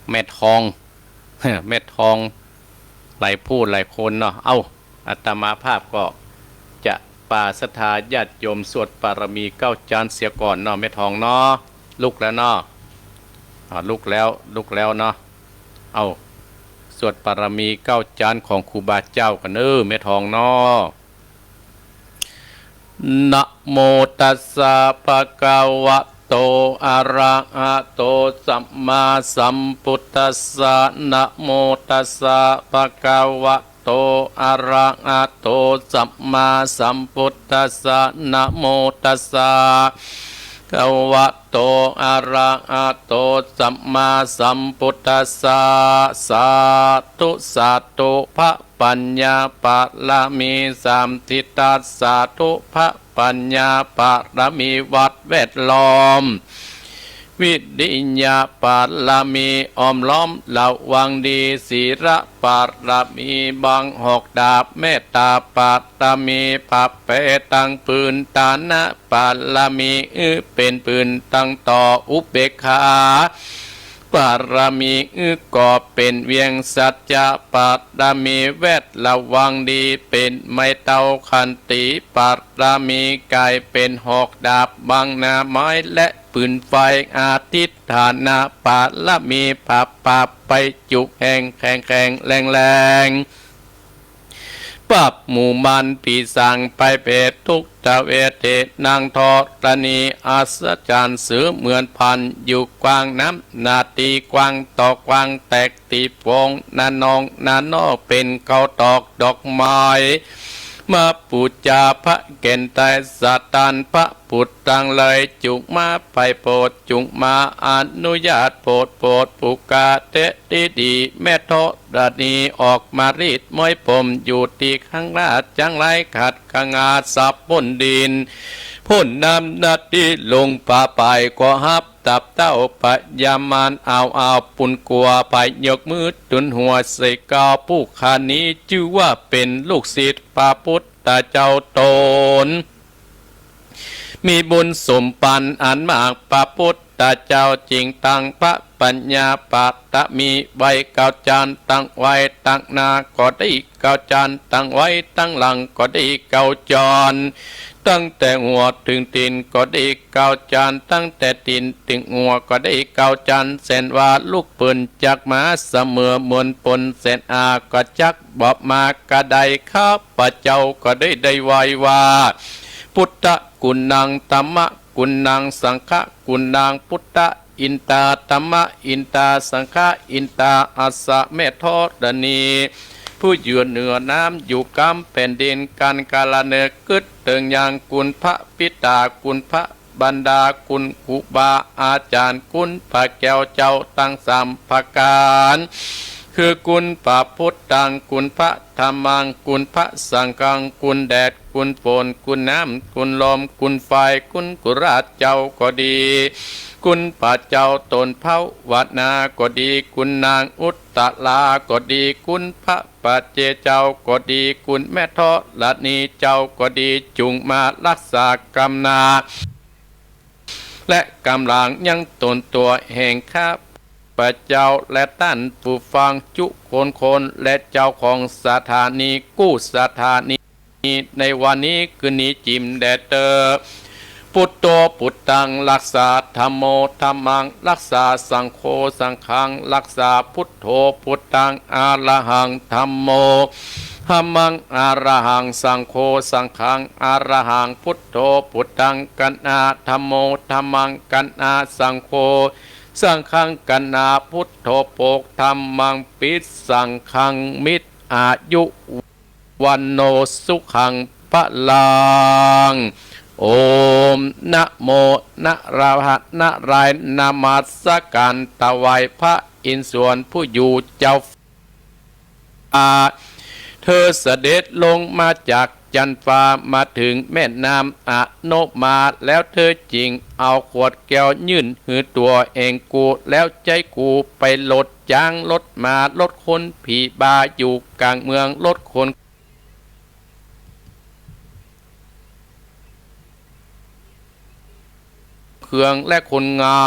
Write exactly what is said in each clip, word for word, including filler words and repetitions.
แม่ทอง แม่ทอง หลายผู้หลายคนเนาะ เอ้า อาตมาภาพก็จะปาศรัทธาญาติโยมสวดปารมีเก้าจานเสียก่อนเนาะ แม่ทองเนาะ ลุกแล้วเนาะ อ่า ลุกแล้ว ลุกแล้วเนาะ เอ้า สวดปารมีเก้าจานของครูบาเจ้ากั๋นเนาะ แม่ทองเนาะ นะโมตัสสะ ภะคะวะโต อะระหะโต สัมมาสัมพุทธัสสะ นะโมตัสสะ ภะคะวะโต อะระหะโต สัมมาสัมพุทธัสสะ นะโมตัสสะ ภะคะวะโต อะระหะโต สัมมาสัมพุทธัสสะ สาธุ สาธุ พระปัญญาปารมีสามทิศ สาธุ พระปัญญาปารมีวัดแวดล้อม วิริยะปารมีอ้อมล้อมระวังดี ศีลปารมีบังหอกดาบ เมตตาปารมีปะเปตังปืน ทานะปารมีอื้อเป๋นปืนตังต่อ อุเบกขาปารมีอื้อก่อเป๋นเวียง สัจจะปารมีแวดระวังดี เป๋นไม้เต๊า ขันติปารมีก๋ายเป๋นหอกดาบบังหน้าไม้และปืนไฟ อธิฐานะปารมีผาบผาบไปจุแห่งแข็งแข็งแรงแรง ปราบหมู่มารผีสางภัยเปรตทุกขเวทนา นางธรณีอัศจรรย์เสือเหมือนพัน อยู่กว้างน้ำหน้าตี้กว้าง ต่อกว้างแตกตี้โพรง หน้านองหน้านอเป๋นเขาตอกดอกไม้ มาปู๋จาพระแก่นไตรสะตาน พระปุตตังเลยจุ่งมาไปโปรด จุ่งมาอนุญาตโปรด โปรดปุกะเตะดีดี แม่ธรณีออกมารีดม้อยผมอยู่ตี้ข้างราชจังไร ขัดขงาดสับพ่นดิน พ่นน้ำหน้าตี้ลงป่าไป ก็ฮับตับเต้าพญามาร เอาเอาปุ้นกั๋วไป ยกมือจุนหัวใส่เก้า ผู้ข้านี้จื้อว่าเป๋นลูกศิษย์พระปุทธเจ้าต๋น มีบุญสมปันอันมาก พระปุทธเจ้าจึงตั้งพระปัญญาปารมีไว้เก้าจาน ตั้งไว้ตังหน้าก็ดีเก้าจาน ตั้งไว้ตังหลังก็ดีเก้าจาน ตั้งแต่หัวเถิงตี๋นก็ดีเก้าจาน ตั้งแต่ตี๋นเถิงหัวก็ดีเก้าจาน แสนว่าลูกเปิ้นจักมาเสมอเหมือนปน แสนอาก็จักบ่มากระได ข้าพเจ้าก็ได้ได้ไหว้ว่า พุทธกุณัง ธัมมกุณัง สังฆกุณัง พุทธอินตา ธัมมอินตา สังฆอินตา อัสสะ แม่ธรณี ผู้อยู่เหนือน้ำอยู่กำแผ่นดิน ก๋านกาละเนิดกึ๊ดเถิงยัง คุณพระปิดา คุณพระบรรดา คุณครูบาอาจารย์ คุณพระแก้วเจ้าตังสามประก๋าน คือคุณพระพุทธัง คุณพระธัมมัง คุณพระสังฆัง คุณแดด คุณฝน คุณน้ำ คุณลม คุณไฟ คุณกุราชเจ้าก็ดี คุณพระเจ้าต๋นภาวนาก็ดี คุณนางอุตตราก็ดี คุณพระปัจเจกเจ้าก็ดี คุณแม่ธรณีเจ้าก็ดี จุ่งมารักษากำนา และกำลังยังต๋นตั๋วแห่งข้าพเจ้า และต้านผู้ฟังจุคนคน และเจ้าของสถานีกู้สถานี ในวันนี้คืนนี้จิ่มแด่เต๊อะ พุทโธ พุทธัง รักษา ธัมโม ธัมมัง รักษา สังโฆ สังฆัง รักษา พุทโธ พุทธัง อะระหัง ธัมโม ธัมมัง อะระหัง สังโฆ สังฆัง อะระหัง พุทโธ พุทธัง กัณณา ธัมโม ธัมมัง กัณณา สังโฆ สังฆัง กัณณา พุทโธ โภค ธัมมัง ปิ สังฆัง มิ อายุ วัณโณ สุขัง พลัง โอม นะโม นะระหะ นารายณ์ นมัสก๋านถวายพระอินทร์สวรรค์ผู้อยู่เจ้าฟ้า เธอเสด็จลงมาจากจั๊นฟ้า มาเถิงแม่น้ำอโนมา แล้วเธอจึงเอาขวดแก้วยื่นหื้อตั๋วแห่งกู แล้วใจ๊กูไปลดจ๊างลดม้าลดคน ผีบ้าอยู่ก๋างเมือง ลดคน เครื่องและคนเหงา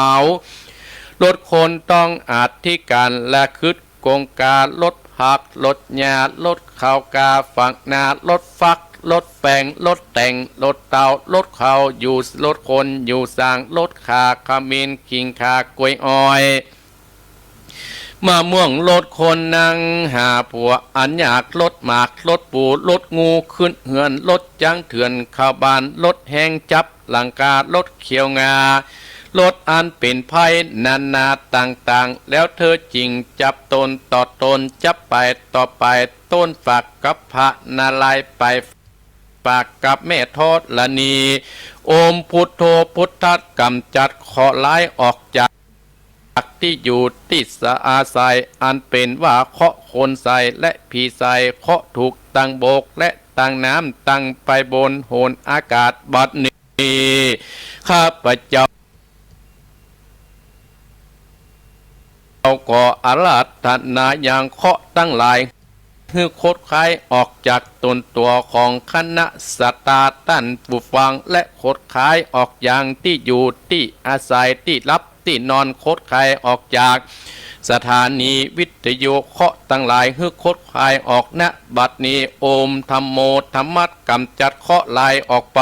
ลดคนต้องอธิการและขึดกงกา ลดผัก ลดหญ้า ลดข้าวกา ฝักนา ลดฟัก ลดแป้ง ลดแต้ง ลดเต้า ลดข้าวอยู่ ลดคนอยู่สร้าง ลดข่า ขมิ้น ขิง ข่า กล้วยอ้อย มะม่วง ลดคนนั่งหาผัวอันยาก ลดหมาก ลดปู ลดงูขึ้นเฮือน ลดจั้งเถื่อนเข้าบ้าน ลดแฮงจับหลังกา ลดเขี้ยวงา ลดอันเป๋นภัยนานาต่างๆ แล้วเธอจึงจับตนต่อตน จับไปต่อไป ต้นฝากกับพระนารายณ์ ไปฝากกับแม่ธรณี โอมพุทโธพุทธัสสะ กำจัดเคราะห์ร้ายออกจากตี้อยู่ตี้อาศัย อันเป๋นว่าเคราะห์คนใส่และผีใส่ เคราะห์ถูกตั้งบกและตั้งน้ำ ตั้งไปบนโหนอากาศ บัดนี้ข้าพเจ้า ขออาราธนายังเคราะห์ตังหลาย หื้อคดคลายออกจากตนตั๋วของคณะศรัทธาต้านผู้ฟัง และคดคลายออกยังตี้อยู่ตี้อาศัย ตี้หลับตี้นอน คดคลายออกจากสถานีวิทยุ เคราะห์ตังหลายหื้อคดคลายออก ณ บัดนี้ โอมธัมโมธัมมัสสะ กำจัดเคราะห์ร้ายออกไป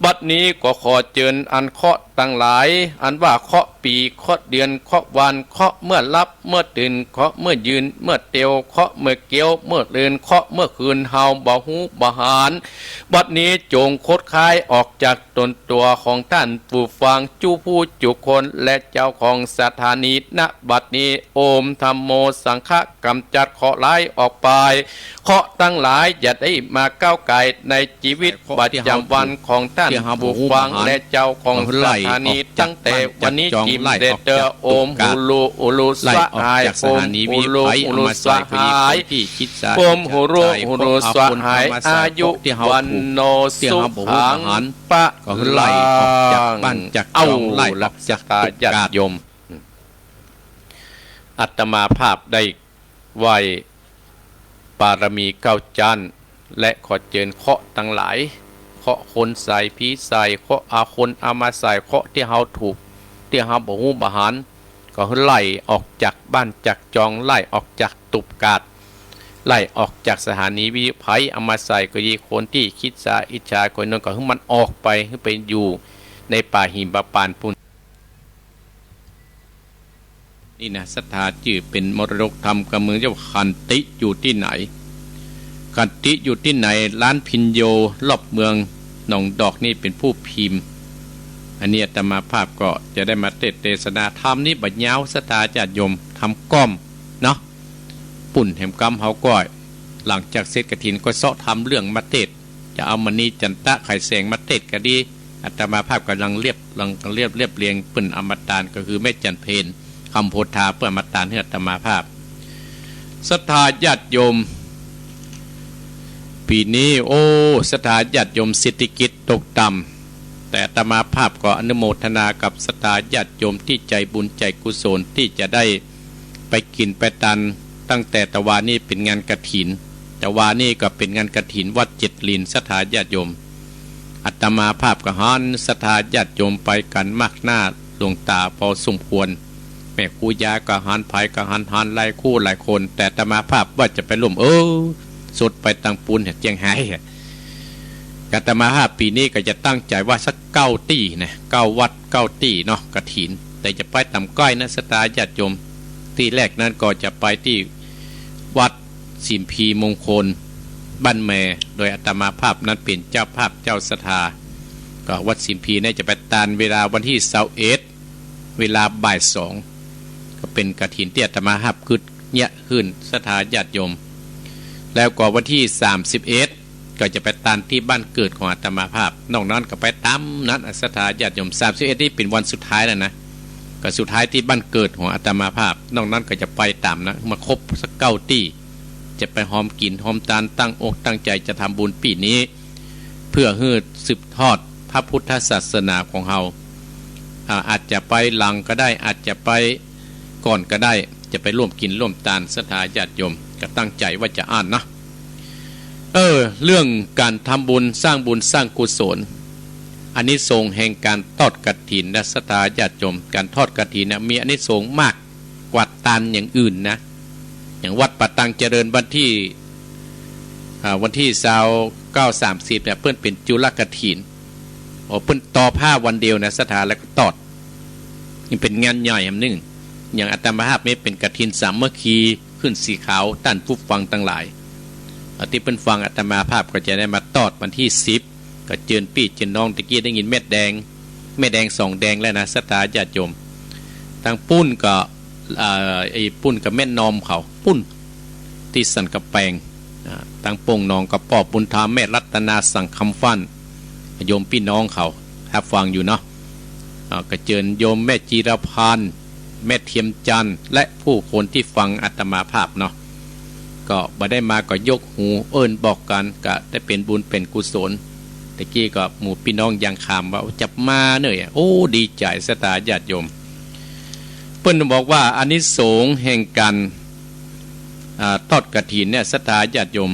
บัดนี้ก็ขอเจิญอันเคราะห์ตังหลาย อันว่าเคราะห์ปี๋ เคราะห์เดือน เคราะห์วัน เคราะห์เมื่อหลับเมื่อตื่น เคราะห์เมื่อยืนเมื่อเตียว เคราะห์เมื่อเกี้ยวเมื่อเดิน เคราะห์เมื่อคืนเฮาบ่ฮู้บ่หาน บัดนี้จงคดคลายออกจากตนตั๋วของต้านผู้ฟัง จุผู้จุคน และเจ้าของสถานี ณ บัดนี้ โอมธัมโมสังฆะ กำจัดเคราะห์ร้ายออกไป เคราะห์ตังหลายอย่าได้มาก้าวไก่ในชีวิตประจำวันของต้านผู้ฟังและเจ้าของสถานี ตั้งแต่วันนี้จิ่มเด็ดเตอ โอมฮูรูฮูรูสวะหาย โอมฮูรูฮูรูสวะหาย โอมฮูรูฮูรูสวะหาย อายุวัณโณสุขัง ปะ ก็คือไล่ออกจากบ้านจากจอง เอ้า ไล่ออกจาก ศรัทธาญาติโยม อาตมาภาพได้ไหว้บารมีเก้าจั้น และขอเจิญเคราะห์ตังหลาย เคราะห์คนใส่ ผีใส่ เคราะห์อาคนเอามาใส่ เคราะห์ตี้เฮาถูก ตี้เฮาบ่ฮู้บ่หาน ก็หื้อไล่ออกจากบ้านจากจอง ไล่ออกจากตูบกาด ไล่ออกจากสถานีวิทยุ ใผเอามาใส่ก็ดี คนตี้คิดสาอิจฉาคนนั้นก็หื้อมันออกไป หื้อไปอยู่ในป่าหิมพานต์ปูน นี่นะ ศรัทธาจื้อเป๋นมรดกธรรมกำเมืองเจ้า ขันติอยู่ตี้ไหน ขันติอยู่ตี้ไหน ร้านพิญโญรอบเมืองหนองดอกนี่เป๋นผู้พิมพ์ อันนี้อาตมาภาพก็จะได้มาเตสน์เตสนาธรรมนี่บ่ยาว ศรัทธาญาติโยม ธรรมก้อมเนาะ ปุ้นแหมกำเฮาก็ หลังจากเสร็จกฐินก็เซาะธรรมเรื่องมาเตสน์ จะเอามณีจันตะไขแสงมาเตสน์ก็ดี อาตมาภาพก่ำลังเรียบ กำลังเรียบ เรียบเรียงเปิ้นเอามาตาน ก็คือแม่จันเพญ คำโพธา เปิ้นเอามาตานหื้ออาตมาภาพ ศรัทธาญาติโยม ปี๋นี้ โอ้ ศรัทธาญาติโยม เศรษฐกิจตกต่ำ แต่อาตมาภาพก็อนุโมทนากับศรัทธาญาติโยมตี้ใจ๋บุญใจ๋กุศลตี้จะได้ไปกิ๋นไปตาน ตั้งแต่ตะวานี้เป๋นงานกฐิน ตะวานี้ก็เป๋นงานกฐินวัดเจ็ดลิน ศรัทธาญาติโยม อาตมาภาพก็หันศรัทธาญาติโยมไปกั๋นมากหน้าหลวงต๋าพอสมควร แม่ครูยายก็หัน ใผก็หัน หันหลายคู่หลายคน แต่อาตมาภาพว่าจะไปร่วม เออ สดไปตังปูนเจียงไฮ้ อาตมาภาพปี๋นี้ก็จะตั้งใจ๋ว่าสักเก้าตี้นะ เก้าวัดเก้าตี้เนาะ กฐิน แต่จะไปต่ำก้อยนะ ศรัทธาญาติโยม ตี้แรกนั้นก็จะไปตี้วัดสิมพีมงคล บ้านแม โดยอาตมาภาพนั้นเป๋นเจ้าภาพเจ้าศรัทธา ก็วัดสิมพีเนี่ยจะไปตานเวลาวันตี้ซาวเอ็ด เวลาบ่ายสอง ก็เป๋นกฐินตี้อาตมาภาพกึ๊ดเยียะหื้นศรัทธาญาติโยม แล้วก็วันตี้สามสิบเอ็ด ก็จะไปตานตี้บ้านเกิดของอาตมาภาพ นอกนั้นก็ไปต๋ามนั้น ศรัทธาญาติโยม สามสิบเอ็ดนี่เป๋นวันสุดท้ายแล้วนะ ก็สุดท้ายตี้บ้านเกิดของอาตมาภาพ นอกนั้นก็จะไปต๋ามนั้น มาครบสักเก้าตี้ จะไปฮอมกิ๋นฮอมตาน ตั้งอกตั้งใจ๋จะทำบุญปี๋นี้ เพื่อหื้อสืบทอดพระพุทธศาสนาของเฮา อ่า อาจจะไปหลังก็ได้ อาจจะไปก่อนก็ได้ จะไปร่วมกิ๋นร่วมตาน ศรัทธาญาติโยม ก็ตั้งใจ๋ว่าจะอั้นนะ เออ เรื่องก๋านทำบุญ สร้างบุญ สร้างกุศล อานิสงส์แห่งก๋านทอดก ฐินนะศรัทธาญาติโยม ก๋านทอดกฐินนะมีอานิสงส์มากกว่าตานอย่างอื่นนะ อย่างวัดป่าตังเจริญวันตี้ อ่า วันตี้ซาวเก้า สามสิบเนี่ย เปิ้นเป๋นจุลกฐิน โอ้ เปิ้นต่อผ้าวันเดียวนะศรัทธา แล้วก็ตอด นี่เป๋นงานใหญ่อันนึ่ง อย่างอาตมาภาพนี่เป๋นกฐินสามัคคีขึ้นสีขาว ต้านผู้ฟังตังหลาย อ่า ตี้เปิ้นฟังอาตมาภาพก็จะได้มาตอดวันตี้สิบ ก็เจิญปี้เจิญน้อง ตะกี้ได้ยินแม่แดง แม่แดงสองแดงแล้วนะศรัทธาญาติโยม ตางปุ้นก็ อ่า ไอ้ปุ้นก็แม่นอมเขาปุ้น ตี้สันกำแปง อ่า ตางโป่งหนองก็ป้อบุญธรรม แม่รัตนาสังคำฟั่น โยมปี้น้องเขาฮับฟังอยู่เนาะ อ่า ก็เจิญโยมแม่จีรพันธ์ แม่เทียมจันทร์ และผู้คนตี้ฟังอาตมาภาพเนาะ ก็บ่ได้มาก็ยกหูเอิ้นบอกกั๋น ก็ได้เป๋นบุญเป๋นกุศล ตะกี้ก็หมู่ปี้น้องยังขามว่าจะมาเน่อ โอ้ ดีใจ๋ศรัทธาญาติโยม เปิ้นบอกว่าอานิสงส์แห่งก๋าน อ่า ทอดกฐินเนี่ยศรัทธาญาติโยม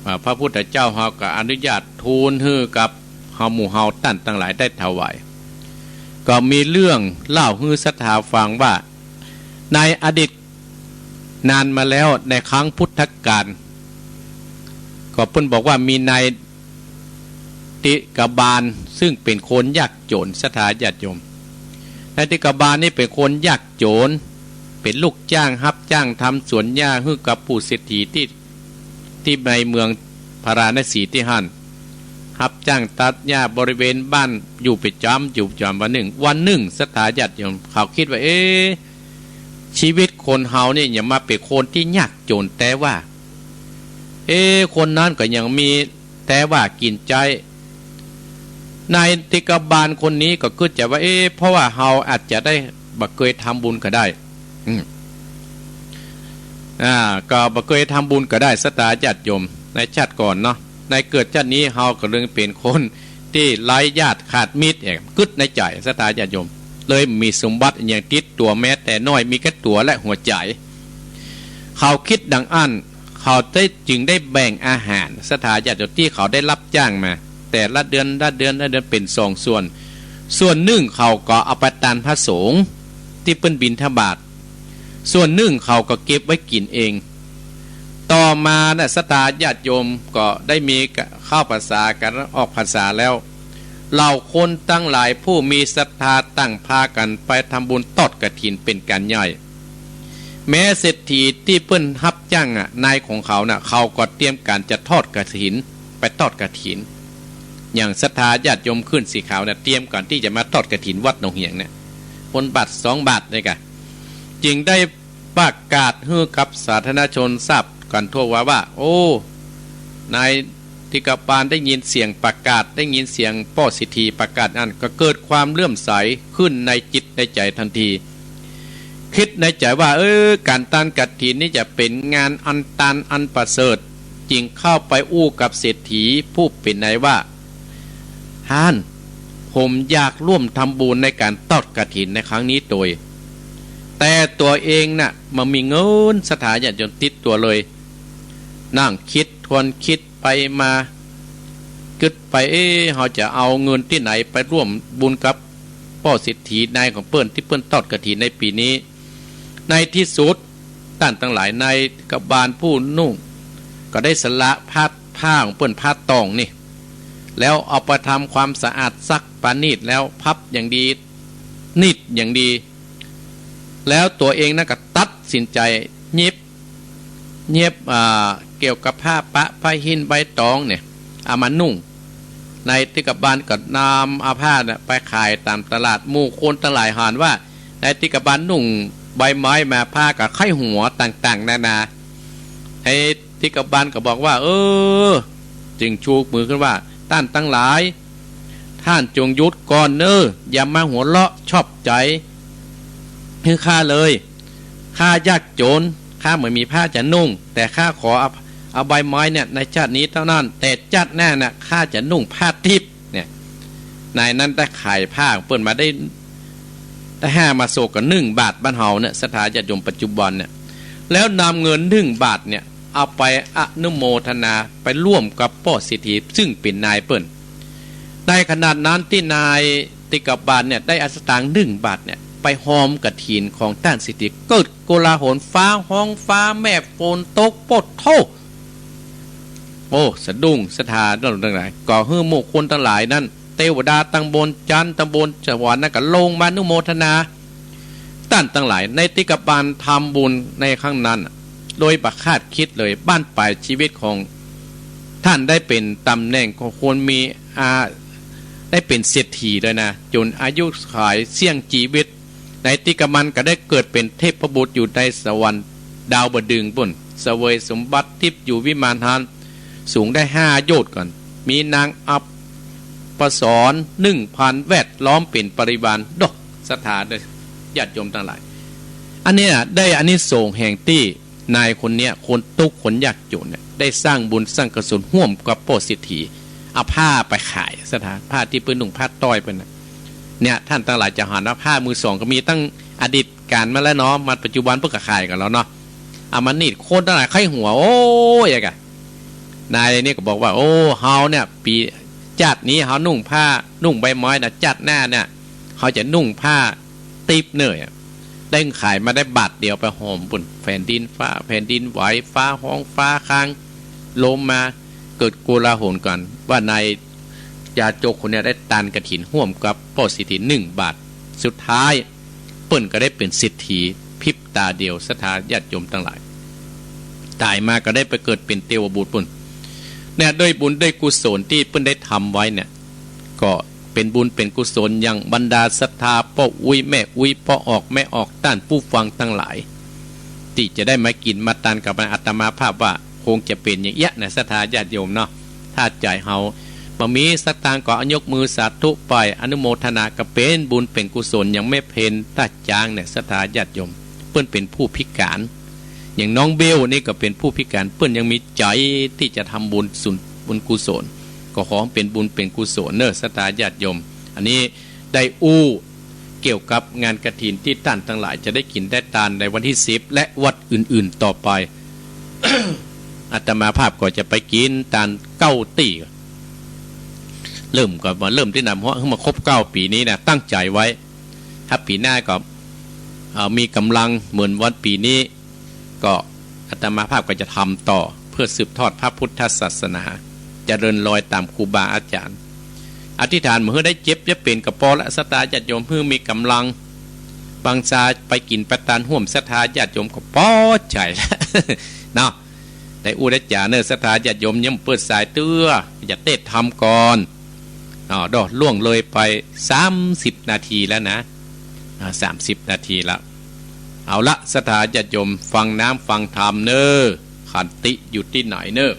อ่า พระพุทธเจ้าเฮาก็อนุญาตทูลหื้อกับเฮาหมู่เฮาต้านตังหลายได้ถวาย ก็มีเรื่องเล่าหื้อศรัทธาฟังว่า ในอดีตนานมาแล้ว ในครั้งพุทธกาล ก็เปิ้นบอกว่ามีนายติกบาล ซึ่งเป๋นคนยากจ๋นศรัทธาญาติโยม นายติกบาลนี่เป๋นคนยากจ๋น เป๋นลูกจ้างฮับจ้างทำสวนหญ้าหื้อกับปู่เศรษฐีตี้ ตี้ในเมืองพาราณสีตี้หั้น ฮับจ้างตัดหญ้าบริเวณบ้านอยู่ประจ๋ำ อยู่ประจ๋ำ วันนึ่ง วันนึ่งศรัทธาญาติโยม เขากึ๊ดว่า เอ๊ะ ชีวิตคนเฮานี่อย่ามาเป๋นคนตี้ยากจ๋นแต๊ว่า เอ๊ะ คนนั้นก็ยังมีแต๊ว่ากิ๋นใจ๊ นายติกบาลคนนี้ก็กึ๊ดใจ๋ว่า เอ๊ะ เพราะว่าเฮาอาจจะได้บ่เกยทำบุญก็ได้ อืม อ่า ก็บ่เกยทำบุญก็ได้ศรัทธาญาติโยม ในชาติก่อนเนาะ ในเกิดชาตินี้เฮาก็เลยเป๋นคนตี้ไร้ญาติขาดมิตรเนี่ย กึ๊ดในใจ๋ศรัทธาญาติโยม เลยบ่มีสมบัติอะหยังติดตั๋วแม้แต่น้อย มีแค่ตั๋วและหัวใจ๋ เขากึ๊ดดังอั้น เขาได้ จึงได้แบ่งอาหารศรัทธาญาติโยมตี้เขาได้ฮับจ้างมา แต่ละเดือน ละเดือน ละเดือนเป๋นสองส่วน ส่วนนึ่งเขาก็เอาไปตานพระสงฆ์ตี้เปิ้นบิณฑบาต ส่วนนึ่งเขาก็เก็บไว้กิ๋นเอง ต่อมาน่ะศรัทธาญาติโยมก็ได้มีเข้าพรรษากั๋น ออกพรรษาแล้ว เหล่าคนตังหลายผู้มีศรัทธาต่างพากั๋นไปทำบุญทอดกฐินเป๋นก๋านใหญ่ แม้เศรษฐีตี้เปิ้นฮับจ้างอะ นายของเขาน่ะ เขาก็เตรียมก๋านจะทอดกฐิน ไปทอดกฐิน อย่างศรัทธาญาติโยมขึ้นสีขาวน่ะ เตรียมก๋านตี้จะมาทอดกฐินวัดหนองเหียงเนี่ย คนบาทสองบาทเนี่ยกะ จึงได้ประกาศหื้อกับสาธารณชนทราบกั๋นทั่วว่า ว่า โอ้ นายติกบาลได้ยินเสียงประกาศ ได้ยินเสียงป้อเศรษฐีประกาศอั้น ก็เกิดความเลื่อมใสขึ้นในจิตในใจ๋ตันที กึ๊ดในใจ๋ว่า เออ ก๋านตานกฐินนี่จะเป๋นงานอันตานอันประเสริฐ จึงเข้าไปอู้กับเศรษฐีผู้เป๋นนายว่า ท่าน ผมอยากร่วมทำบุญในก๋านทอดกฐินในครั้งนี้โตย แต่ตั๋วเองน่ะบ่มีเงินศรัทธาญาติโยมติดตั๋วเลย นั่งกึ๊ดทวนกึ๊ดไปมา กึ๊ดไป เอ๊ะ เฮาจะเอาเงินตี้ไหนไปร่วมบุญกับป้อเศรษฐีนายของเปิ้นตี้เปิ้นทอดกฐินในปี๋นี้ ในตี้สุด ต้านตังหลาย นายติกบาลผู้นุ่ง ก็ได้สละผ้า ผ้าของเปิ้น ผ้าตองนี่ แล้วเอาไปทำความสะอาดซักประณีตแล้วพับอย่างดี นีดอย่างดี แล้วตั๋วเองนั้นก็ตัดสินใจ๋เย็บ เย็บ อ่า เกี่ยวกับผ้าปะ ผ้าหิ้นใบตองเนี่ย เอามานุ่ง นายติกบาลก็นำเอาผ้าเนี่ยไปขายต๋ามตลาด หมู่คนตังหลายหันว่า นายติกบาลนุ่งใบไม้มา ผ้าก็ไข้หัวต่างๆ นานา นายติกบาลก็บอกว่า เออ จึงชูมือขึ้นว่า ต้านตังหลาย ท่านจงหยุดก่อนเน่อ อย่ามาหัวเราะชอบใจ๋หื้อข้าเลย ข้ายากจ๋น ข้าบ่มีผ้าจะนุ่ง แต่ข้าขอเอา เอาใบไม้เนี่ยในชาตินี้เต้านั้น แต่ชาติหน้าน่ะ ข้าจะนุ่งผ้าทิพย์เนี่ย นายนั้นได้ขายผ้าของเปิ้นมาได้ ได้ห้ามาโศกก็นึ่งบาทบ้านเฮาเนี่ย ศรัทธาญาติโยมปัจจุบันเนี่ย แล้วนำเงินนึ่งบาทเนี่ย เอาไปอนุโมทนา ไปร่วมกับป้อเศรษฐี ซึ่งเป๋นนายเปิ้น ในขณะนั้นตี้นาย ติกบาลเนี่ย ได้เอาสตางค์นึ่งบาทเนี่ย ไปฮอมกฐินของต้านเศรษฐี เกิดโกลาหล ฟ้าฮ้องฟ้าแมบ ฝนตก โป๊ดโธ่ โอ้ สะดุ้งศรัทธาตังหลาย ก็หื้อหมู่คนตังหลายนั้น เตวดาตังบนจั๊น ตังบนสวรรค์นั้นก็ลงมาอนุโมทนา ต้านตังหลายในติกบาลทำบุญในครั้งนั้น โดยบ่คาดกึ๊ดเลย บั้นปลายจีวิตของต้านได้เป๋นต๋ำแหน่งของคนมี อ่า ได้เป๋นเศรษฐีเลยนะ จ๋นอายุขัยเสี้ยงจีวิต ในติกบาลก็ได้เกิดเป๋นเทพบุตรอยู่ในสวรรค์ดาวดึงส์ปู๊น เสวยสมบัติทิพย์อยู่วิมานฮาลย์สูงได้ห้าโยชน์ก่อน มีนางอัปสรหนึ่งพันแวดล้อมเป๋นบริวาร โด ศรัทธาเด้อ ญาติโยมตังหลาย อันเนี้ยได้อานิสงส์แห่งตี้นายคนเนี้ย คนตุ๊กข์คนยากจ๋นเนี่ย ได้สร้างบุญสร้างกุศลฮ่วมกับป้อเศรษฐี เอาผ้าไปขาย ศรัทธา ผ้าตี้เปิ้นนุ่ง ผ้าต้อยเปิ้นน่ะ เนี่ย ต้านตังหลายจะหันว่าผ้ามือสองก็มีตั้งอดีตก๋าลมาแล้วเนาะ มาปัจจุบันเปิ้นก็ขายกั๋นแล้วเนาะ เอามาหนีบ คนตังหลายใค่หัว โอ้ย อะกะ นายเนี่ยก็บอกว่า โอ้ เฮาเนี่ย ปี๋ จาตินี้เฮานุ่งผ้า นุ่งใบไม้นะ จาติหน้าเนี่ย เฮาจะนุ่งผ้าติ๊บเน่อ ได้ขายมาได้บาทเดียวไปฮอมปู๊น แผ่นดินฟ้า แผ่นดินไหว ฟ้าฮ้องฟ้าค้าง ลมมา เกิดโกลาหลกั๋น ว่านายยาจกคนเนี้ยได้ตานกฐินฮ่วมกับป้อเศรษฐีนึ่งบาท สุดท้ายเปิ้นก็ได้เป๋นเศรษฐีพริบต๋าเดียว ศรัทธาญาติโยมตังหลาย ต๋ายมาก็ได้ไปเกิดเป๋นเตวบุตรปู๊น เนี่ย ด้วยบุญด้วยกุศลตี้เปิ้นได้ทำไว้เนี่ย ก็เป๋นบุญเป๋นกุศลอย่างบรรดาศรัทธาป้ออุ๊ยแม่อุ๊ย ป้อออกแม่ออก ต้านผู้ฟังตังหลาย ตี้จะได้มากิ๋นมาตานกับอาตมาภาพว่าคงจะเป๋นอย่างเอี้ยนะ ศรัทธาญาติโยมเนาะ ถ้าใจ๋เฮาบ่มีสตางค์ก็เอายกมือสาธุไป อนุโมทนาก็เป๋นบุญเป๋นกุศลอย่างแม่เพ็ญต้าจ๊างเนี่ย ศรัทธาญาติโยม เปิ้นเป๋นผู้พิก๋าน อย่างน้องเบลนี่ก็เป๋นผู้พิก๋าน เปิ้นยังมีใจ๋ตี้จะทำบุญสุน บุญกุศล ก็ขอเป๋นบุญเป๋นกุศลเน่อ ศรัทธาญาติโยม อันนี้ได้อู้เกี่ยวกับงานกฐินตี้ต้านตังหลายจะได้กิ๋นได้ตานในวันตี้สิบ และวัดอื่นๆ ต่อไป อาตมาภาพก็จะไปกิ๋นตานเก๊าตี้ เริ่มก็มาเริ่มตี้นำ เพราะหื้อมาครบเก้าปี๋นี้นะ ตั้งใจ๋ไว้ ถ้าปี๋หน้าก็ เอ่อ มีก๋ำลังเหมือนวันปี๋นี้ ก็อาตมาภาพก็จะทำต่อเพื่อสืบทอดพระพุทธศาสนา เจริญรอยต๋ามครูบาอาจ๋ารย์ อธิษฐานบ่หื้อได้เจ็บได้เป๋นก็ปอละ ศรัทธาญาติโยม หื้อมีก๋ำลัง บางซาไปกิ๋นไปตานฮ่วมศรัทธาญาติโยมก็ปอใจ๋ละ เนาะ ได้อู้ได้จ๋าเน่อ ศรัทธาญาติโยม ยังบ่เปิดสายเตื้อ จะเตศน์ธรรมก่อน อ้าว ดอ ล่วงเลยไปสามสิบนาทีแล้วนะ อ่า สามสิบนาทีละ เอาละ ศรัทธาญาติโยม ฟังน้ำฟังธรรมเน่อ ขันติอยู่ตี้ไหนเน่อ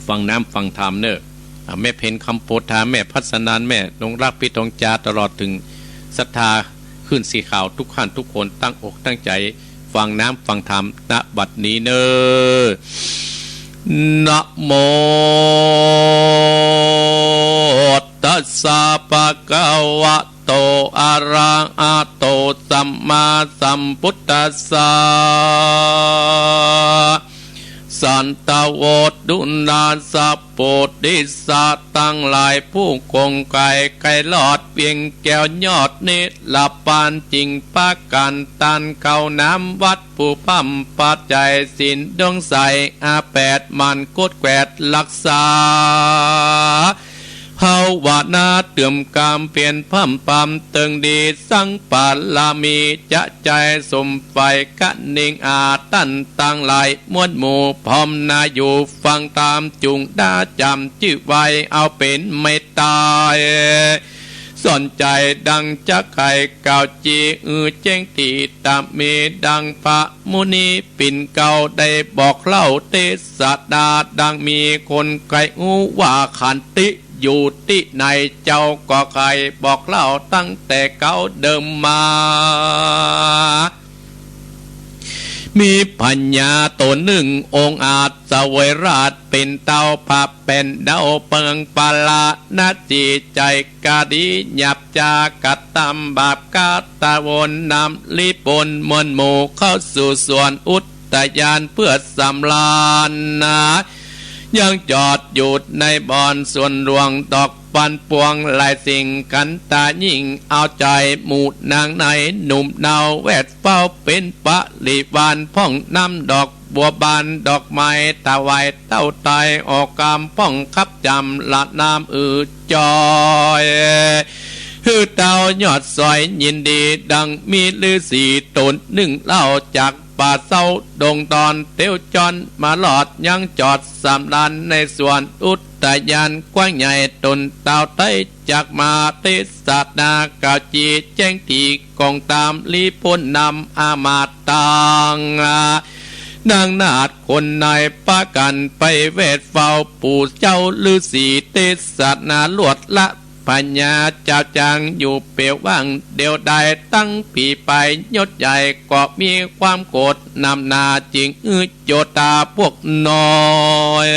ฟังน้ำฟังธรรมเน่อ อ่า แม่เพ็ญ คำโพธา แม่พัสนัน แม่นงรัก พี่ทองจา ตลอดเถิงศรัทธาคลื่นสีขาวทุกท่านทุกคน ตั้งอกตั้งใจ๋ฟังน้ำฟังธรรม ณ บัดนี้เน่อ นะโม ตัสสะ ภะคะวะโต อะระหะโต สัมมาสัมพุทธัสสะ สันตะโว ดูราสะ โพธิสัตว์ตังหลาย ผู้คงใคร่ใค่รอด เวียงแก้วยอดนิรพาน จึงปากั๋นตานเข้าน้ำวัตถุพร่ำปัจจัย ศีลดวงใส อาแปดหมั่นกวดแกวดรักษา ภาวนาเติมความเพียรพร่ำพรำเติงดี สังบารมีจะใจ๋สมใฝ่ กะนิงอาต้านตังหลาย มวลหมู่พร้อมหน้าอยู่ฟังธรรม จุ่งได้จ๋ำจื้อไว้ เอาเป๋นเมตต๋า สอนใจ๋ดังจะใค่กล่าว จี้หื้อแจ้งตี้ตะมี ดังพระมุนีปิ่นเกล้าได้บอกเล่าเตสดา ดังมีคนใค่ฮู้ว่าขันติอยู่ตี้ไหน เจ้าก็ใค่บอกเล่าตั้งแต่เก่าเดิมมา มีพญาต๋นนึ่งองอาจเสวยราชย์ เป๋นเต้าพระแป้นเดาเปิงปาราณสี ใจ๋กะดีหยาบจ๊ากระตำบาป กาตะวนนำลีปนมวลหมู่ เข้าสู่สวนอุทยานเปื้อสำราญนา ยังจอดอยู่ในบ่อนสวนหลวงดอกบานปวงหลายสิ่ง ขันตายิ่งเอาใจ๋หมู่นางในหนุ่มเนาแวดเฝ้าเป๋นปริวารพ่องนำดอกบัวบานดอกไม้ถวายเต้าไตออกกำพ่องขับจำละนามอือจอย หื้อเต้ายอดสอยยินดีดังมีฤๅษีต๋นนึ่งเล่าจากป่าเซาดงดอนเตียวจ้อนมาลอดยังจอดสำราญในสวนอุทยานกว้างใหญ่ต๋นเต้าไต้จักมาเตสนากล่าวจีแจ้งตี้กองตามลี้ผู้นำอามาตย์ตัง นางนาฏคนในปากั๋นไปแวดเฝ้าปู่เจ้าฤๅษีเตสนาลวดละ พญาเจ้าจางอยู่เป๋วว่างเดียวดาย ตังผีไปยศใหญ่ก็มีความโกรธหนำหนา จึงอื้อโยธาพวกน้อย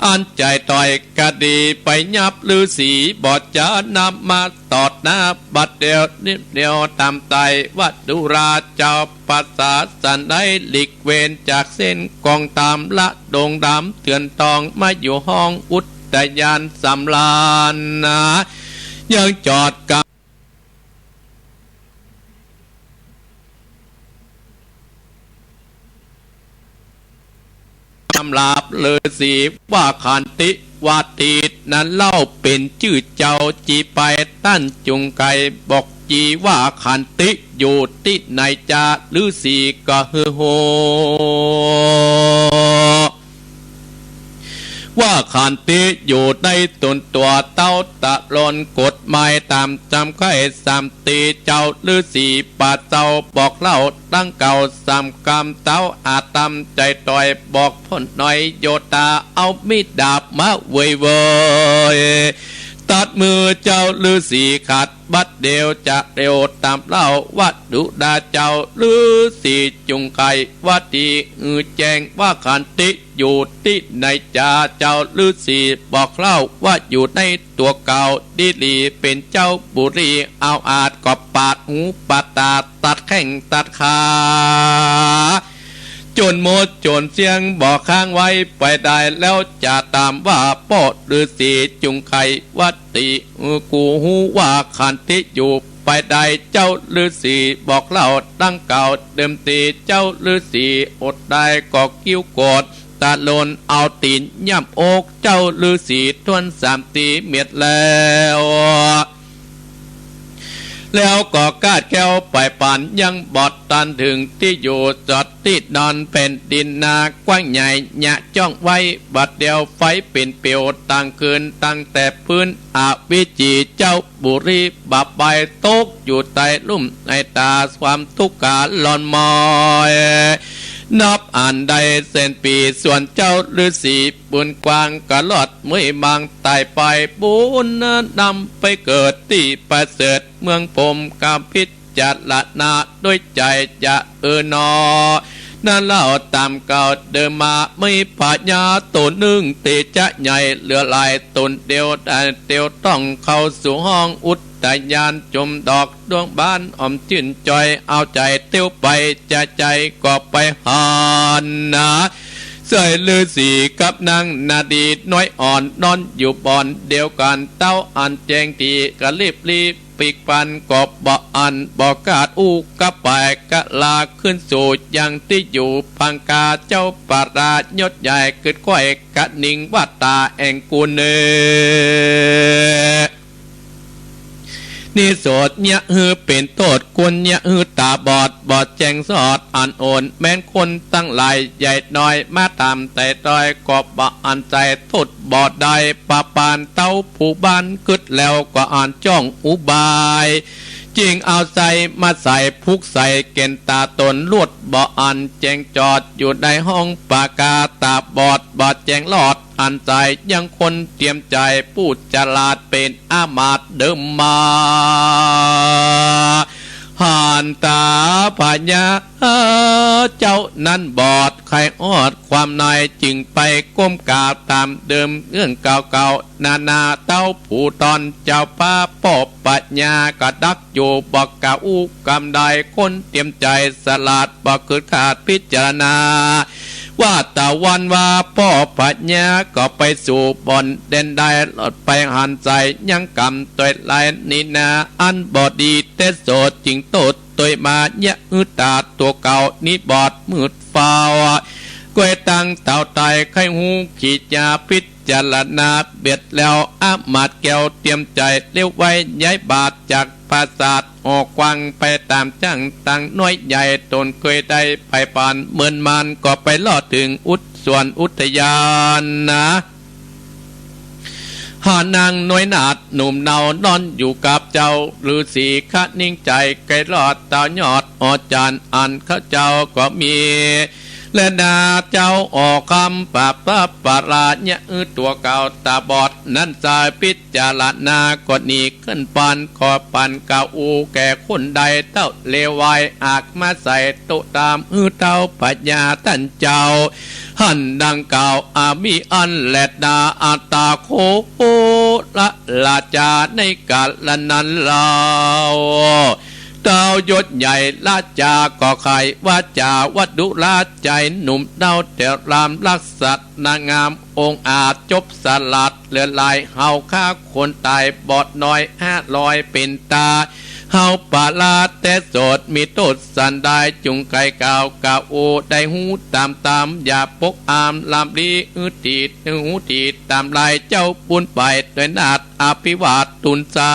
อันใจ๋ต่อยกะดีไปยับฤๅษี บ่จ๋านำมาตอดหน้าบัดเดียวนิดเดียวต๋ามไตว่าดูราเจ้า ภาษาสันได้หลีกเว้นจากเส้นกองตามละดงดำเถื่อนทองมาอยู่ห้องอุทยานสำราญนา ยังจอดกำ กำลาบฤๅษีว่าขันติ ว่าตี้นั้นเล่าเป๋นจื้อเจ้า จีไปต้านจุงไกบอกจีว่าขันติอยู่ตี้ไหนจา ฤๅษีก็หื้อฮู้ ว่าขันติอยู่ในต๋นตั๋วเต้าตะลอนกฎหมายต๋ามจำไข้สามตี้ เจ้าฤๅษีป่าเซาบอกเล่าดังเก่าสามกำ เต้าอาต๋ามใจ๋ต่อยบอกพ่นน้อยโยธา เอามีดดาบมาเวยเวย ตัดมือเจ้าฤๅษีขาดบัดเดียวจะเร็วต๋ามเล่าว่าดูราเจ้าฤๅษีจุงไกว่าตี้ อือแจ้งว่าขันติอยู่ตี้ไหนจา เจ้าฤๅษีบอกเล่าว่าอยู่ในตั๋วเก่าดีหลีเป๋นเจ้าบุรี เอาอาดก็ปาดหูปาดต๋าตัดแข้งตัดขา จ๋นหมดจ๋นเสี้ยงบ่ค้างไว้ไปได้ แล้วจะถามว่าป้อฤๅษีจุงไกว่าตี้ อือกูฮู้ว่าขันติอยู่ไปได้ เจ้าฤๅษีบอกเล่าดังเก่าเดิมตี้ เจ้าฤๅษีอดได้ก็กิ้วโกรธตะลนเอาตี๋นย่ำอกเจ้าฤๅษีถ้วนสามตี้เม็ดแล้ว แล้วก็คาดแคล้วไปปานยังบ่ตันเถิงตี้อยู่ จอดตี้ดอนแผ่นดินนากว้างใหญ่ยะจ้องไว้ บัดเดียวไฟเป๋นเปียวตังคืน ตั้งแต่พื้นอวิจี เจ้าบุรีบาปไปตกอยู่ใต้ลุ่มไอต๋า ความตุ๊กข์กาหล่อนมอย นับอันได้แสนปี๋ ส่วนเจ้าฤๅษีบุญกว้างก็รอดเมื่อยบางต๋ายไป บุญนำไปเกิดตี้ประเสริฐเมืองพรหม กาพิจารณาด้วยใจ๋จะเออนอ นั้นเล่าต๋ามเก่าเดิมมา มีพญาต๋นนึ่งตี้จะใหญ่เหลือหลายต๋นเดียว แต่เตียวต้องเข้าสู่ห้องอุทยาน จุ่มดอกดวงบานอ่อมจื้นจ่อย เอาใจ๋เตียวไปจะใจ๋ก็ไปหันนา ใส่ฤๅษีกับนางนาดีน้อยอ่อนนอนอยู่บ่อนเดียวกั๋น เต้าอันแจ้งตี้ก็รีบรีบปีกปันก็บ่อันบ่คาดอู้กับไป ก็ลาขึ้นสู่ยังตี้อยู่ พังคาเจ้าประราชยศใหญ่ กึ๊ดก้อยกะนิงว่าต๋าแอ่งกูเน นิโสดเยียะหื้อเป๋นโต้ษ ควรเยียะหื้อต๋าบอด บ่แจ้งสอดอันโอน แม้นคนตังหลายใหญ่น้อย มาต๋ามไต่ตอย ก็บ่อันใจ๋โต้ษบ่ได้ ประปานเต้าผู้บ้านกึ๊ดแล้วก็อันจ้องอุบาย จึงเอาไส้มาใส่พุกใส่แก่นต๋าต๋น ลวดบ่อันแจ้งจอดอยู่ในห้องปากา ต๋าบอดบ่แจ้งลอด อันใจ๋ยังคนเตรียมใจ๋ ผู้ฉลาดเป๋นอามาตย์เดิมมา หันต๋าพญาเจ้านั้นบอด ใค่ฮอดความในจึงไปก้มกราบต๋ามเดิมเรื่องเก่าๆ นานาเต้าผู้ตอนเจ้าฟ้าป้อพญาก็ดักอยู่ บ่กล้าอู้กำใด คนเตรียมใจ๋ฉลาดบ่กึ๊ดคาดพิจารณา ว่า ตะวันว่าป้อพญาก็ไปสู่บ่อนแดนได้ ลอดไปหันใสยังกำตวยลายนี้นา อันบ่ดีแต๊โสด จึงโต้ษตวยมา เยียะหื้อต๋าตั๋วเก่านี้บอดมืดฟ้าว ก้วยตังเต่าต๋ายใค่ฮู้ ขี้จ๋าพิจารณาเบียดแล้ว อามาตย์แก้วเตรียมใจ๋เลี้ยวไว้ ย้ายบาทจากปราสาท ออกกว้างไปต๋ามจ้างตังน้อยใหญ่ ต๋นเกยได้ไปปานเมินมาน ก็ไปลอดเถิงอุท สวนอุทยานนา หานางน้อยนาฏหนุ่มเนา นอนอยู่กับเจ้าฤๅษี คะนิ่งใจ๋ใก้ลอดเต้ายอดหอจันทร์ อันข้าเจ้าก็มี และนาเจ้าออกกำปราบปราบปราเยียะหื้อตั๋วเก่าต๋าบอดนั้นใส พิจารณาก็หนีขึ้นปาน ขอปันกาอูแก่คนใด เต้าเลววายหากมาใส่ โต้ษต๋ามหื้อเต้าพญาต้านเจ้า หั้นดังกล่าว อามีอั้นแลนา อัตตาโค โอ ละราชา ในกาละนั้นเล่า เต้ายศใหญ่ราชาก็ใค่ วาจาวดุราชใจ๋หนุ่มเนา แต๋วรามลักษณะงาม องอาจจบสลาดเหลือหลาย เฮาข้าคนต๋ายบอดน้อยห้าร้อยเป๋นต๋า เฮาปาลาแต๊โสด มีโต้ษสันใด จุ่งไขกล่าวกาอูได้ฮู้ต๋ามต๋าม อย่าปกอามลามดี หื้อดีหื้อดีต๋ามลาย เจ้าบุญไปตวยนาฏ อภิวาทตุนสา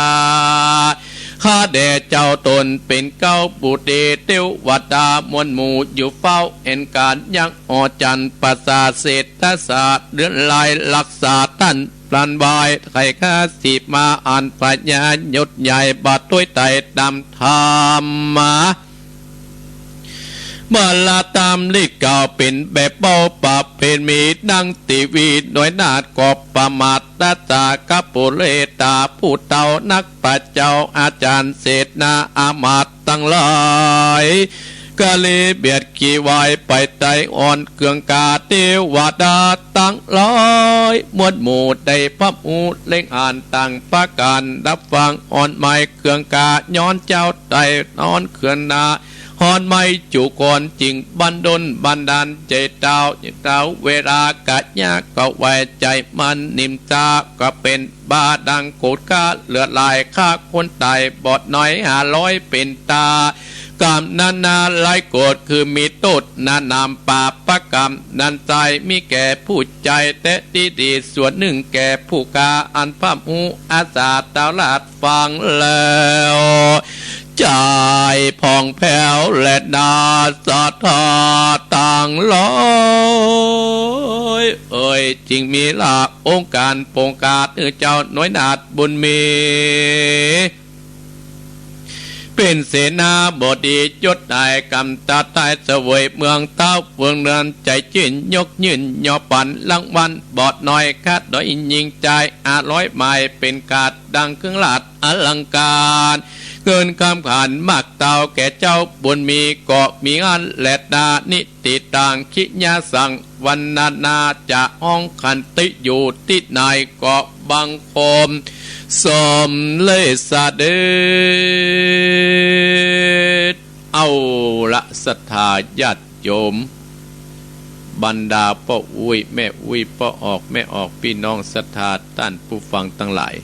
ข้าแด่เจ้าต๋นเป๋นเก๊าปุตรี เตวดามวลหมู่อยู่เฝ้า เห็นก๋านยังหอจันทร์ ประสาทเศรษฐศาสตร์ เดือนลายรักษาต้าน พลันวายไขข้าสิมา อันพญายศใหญ่ บาดตวยไตต๋ามธรรมมา เมื่อลาต๋ามฤทธิ์เก่าเป๋นแบบเบ้าประเพณี ดังตีวีน้อยนาฏก็ประมาท รัตตากับปุเรตาผู้เฒ่านัก พระเจ้าอาจารย์เสนาอามาตย์ตังหลาย กะเลยเบียดขี่วายไปไต่อ่อนเคืองกา เตวดาตังหลายมวลหมู่ได้พร่ำฮู้เล็งอ่านต่างประก๋าน ฮับฟังอ่อนไม้เคืองกา ย้อนเจ้าไต่นอนเคืองนา ฮ้อนไม้จุกรจึงบันดลบันดาลใจ๋เต้า เต้าเวลากะยะก็ไหวใจ๋มันนิ่มซา ก็เป๋น บาดังโกรธข้าเหลือหลาย ข้าคนต๋ายบอดน้อยห้าร้อยเป๋นต๋า กำนั้นนาร้ายโกรธคือมีโต้ษหนานำ ปาปกรรมนั้นใส มีแก่ผู้ใจ๋แต๊ตี้ดี ส่วนนึ่งแก่ผู้กล้า อันพร่ำฮู้อาสาเต้าลาดฟังแล้ว ใจ๋ผ่องแผ้วแลนา ศรัทธาตังหลายเอ๋ย จึงมีละองค์ก๋านปงกาดหื้อเจ้าน้อยนาฏบุญมี เป๋นเสนาบดียศใหญ่ กำตัดไต้เสวยเมืองเต้าเมืองเนิน ใจ๋จื้นยกยื่นยอปันรางวัล บอดน้อยข้าด้อยยิ่งใจ๋ ห้าร้อยไม้เป๋นกาดดังเครื่องราชอลังก๋าร เงินคำขันมากเต้าแก่เจ้าบุญมี ก็มีอั้นแลนา นิติตัง ขิยาสัง วรรณนา จะฮ้องขันติอยู่ตี้ไหน ก็บังคมสมเลยเสด็จ เอาละศรัทธาญาติโยม บรรดาป้ออุ๊ยแม่อุ๊ย ป้อออกแม่ออก ปี้น้องศรัทธาต้านผู้ฟังตังหลาย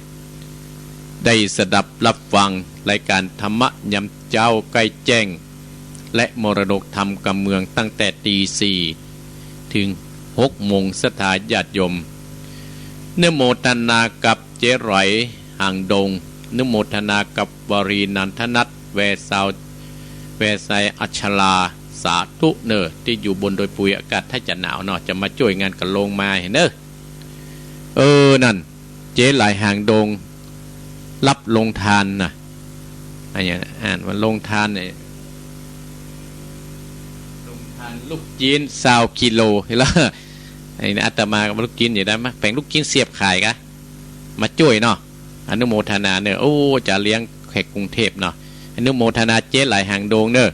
ได้สดับฮับฟังรายก๋านธรรมะยามเจ๊าใก้แจ้ง และมรดกธรรมกำเมืองตั้งแต่ตีสี่เถิงหกโมง ศรัทธาญาติโยม อนุโมทนากับเจ๊ไหลหางดง อนุโมทนากับวรีนันทนัท แวซาว แวไซอัชรา สาธุเน่อ ตี้อยู่บนดอยปุย อากาศถ้าจะหนาวเนาะ จะมาจ้วยงานกะโลงมาหั้นเน่อ เออ นั่น เจ๊ไหลหางดง ฮับโรงทานน่ะ อะหยัง อ่านว่าโรงทานเนี่ย โรงทานลูกจิ๊นซาวกิโล หันละ อันนี้อาตมาก็ว่าลูกจิ๊นอยู่ได้มะ แป๋งลูกจิ๊นเสียบขายกะ มาจ้วยเนาะ อนุโมทนาเน่อ โอ้ จะเลี้ยงแขกกรุงเทพฯเนาะ อนุโมทนาเจ๊ไหลหางดงเน่อ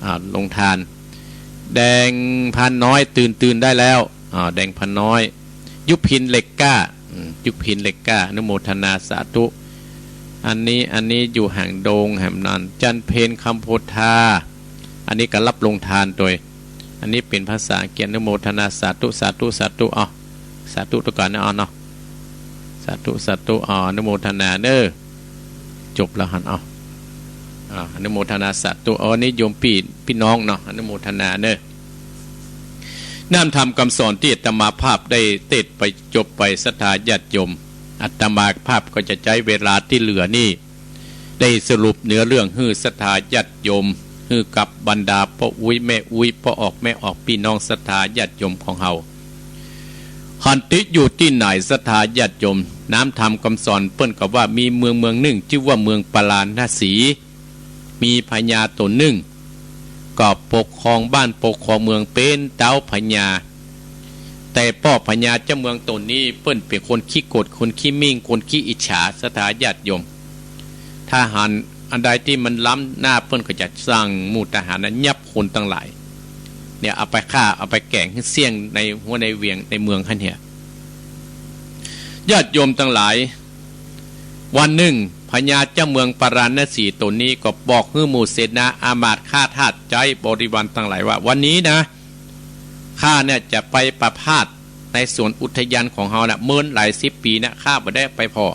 อ่า โรงทาน แดงพานน้อย ตื่น ตื่นได้แล้ว อ่า แดงพานน้อย ยุพินเหล็กกล้า อืม ยุพินเหล็กกล้า อนุโมทนาสาธุ อันนี้ อันนี้อยู่หางดงแหมนั้น จันเพญคำโพธา อันนี้ก็ฮับโรงทานตวย อันนี้เป๋นภาษาอังกฤษ อนุโมทนา สาธุ สาธุ สาธุ เอา สาธุตวยกั๋นนะ เอาเนาะ สาธุ สาธุ เอา อนุโมทนาเน้อ จบแล้วหัน เอา อ่า อนุโมทนา สาธุ เอา อันนี้โยมปี้ ปี้น้องเนาะ อนุโมทนาเน้อ น้ำธรรมกำสอนตี้อาตมาภาพได้เตสน์ไปจบไป ศรัทธาญาติโยม อาตมาภาพก็จะใจ๊เวลาตี้เหลือนี่ ได้สรุปเนื้อเรื่องหื้อศรัทธาญาติโยม หื้อกับบรรดาป้ออุ๊ยแม่อุ๊ย ป้อออกแม่ออก ปี้น้องศรัทธาญาติโยมของเฮา ขันติอยู่ตี้ไหนศรัทธาญาติโยม น้ำธรรมกำสอนเปิ้นก็ว่ามีเมืองเมืองนึ่งจื้อว่าเมืองปาราณสี มีพญาต๋นนึ่ง ก็ปกครองบ้านปกครองเมืองเป๋นเต๊าพญา แต่ป้อพญาเจ้าเมืองต๋นนี้เปิ้นเป๋นคนขี้โกรธ คนขี้มิ่ง คนขี้อิจฉา ศรัทธาญาติโยม ทหารอันใดตี้มันล้ำหน้าเปิ้นก็จะสั่งหมู่ทหารนั้นยับคนตังหลาย เนี่ย เอาไปฆ่า เอาไปแก๋งหื้อเสี้ยงในหัวในเวียงในเมืองหั้นเหีย ญาติโยมตังหลาย วันนึ่งพญาเจ้าเมืองปาราณสีต๋นนี้ก็บอกหื้อหมู่เสนาอามาตย์ข้าทาสใจ๊บริวารตังหลายว่า วันนี้นะ ข้าเนี่ยจะไปประพาสในสวนอุทยานของเฮาน่ะ เมินหลายสิบปี๋นะ ข้าบ่ได้ไปผ่อ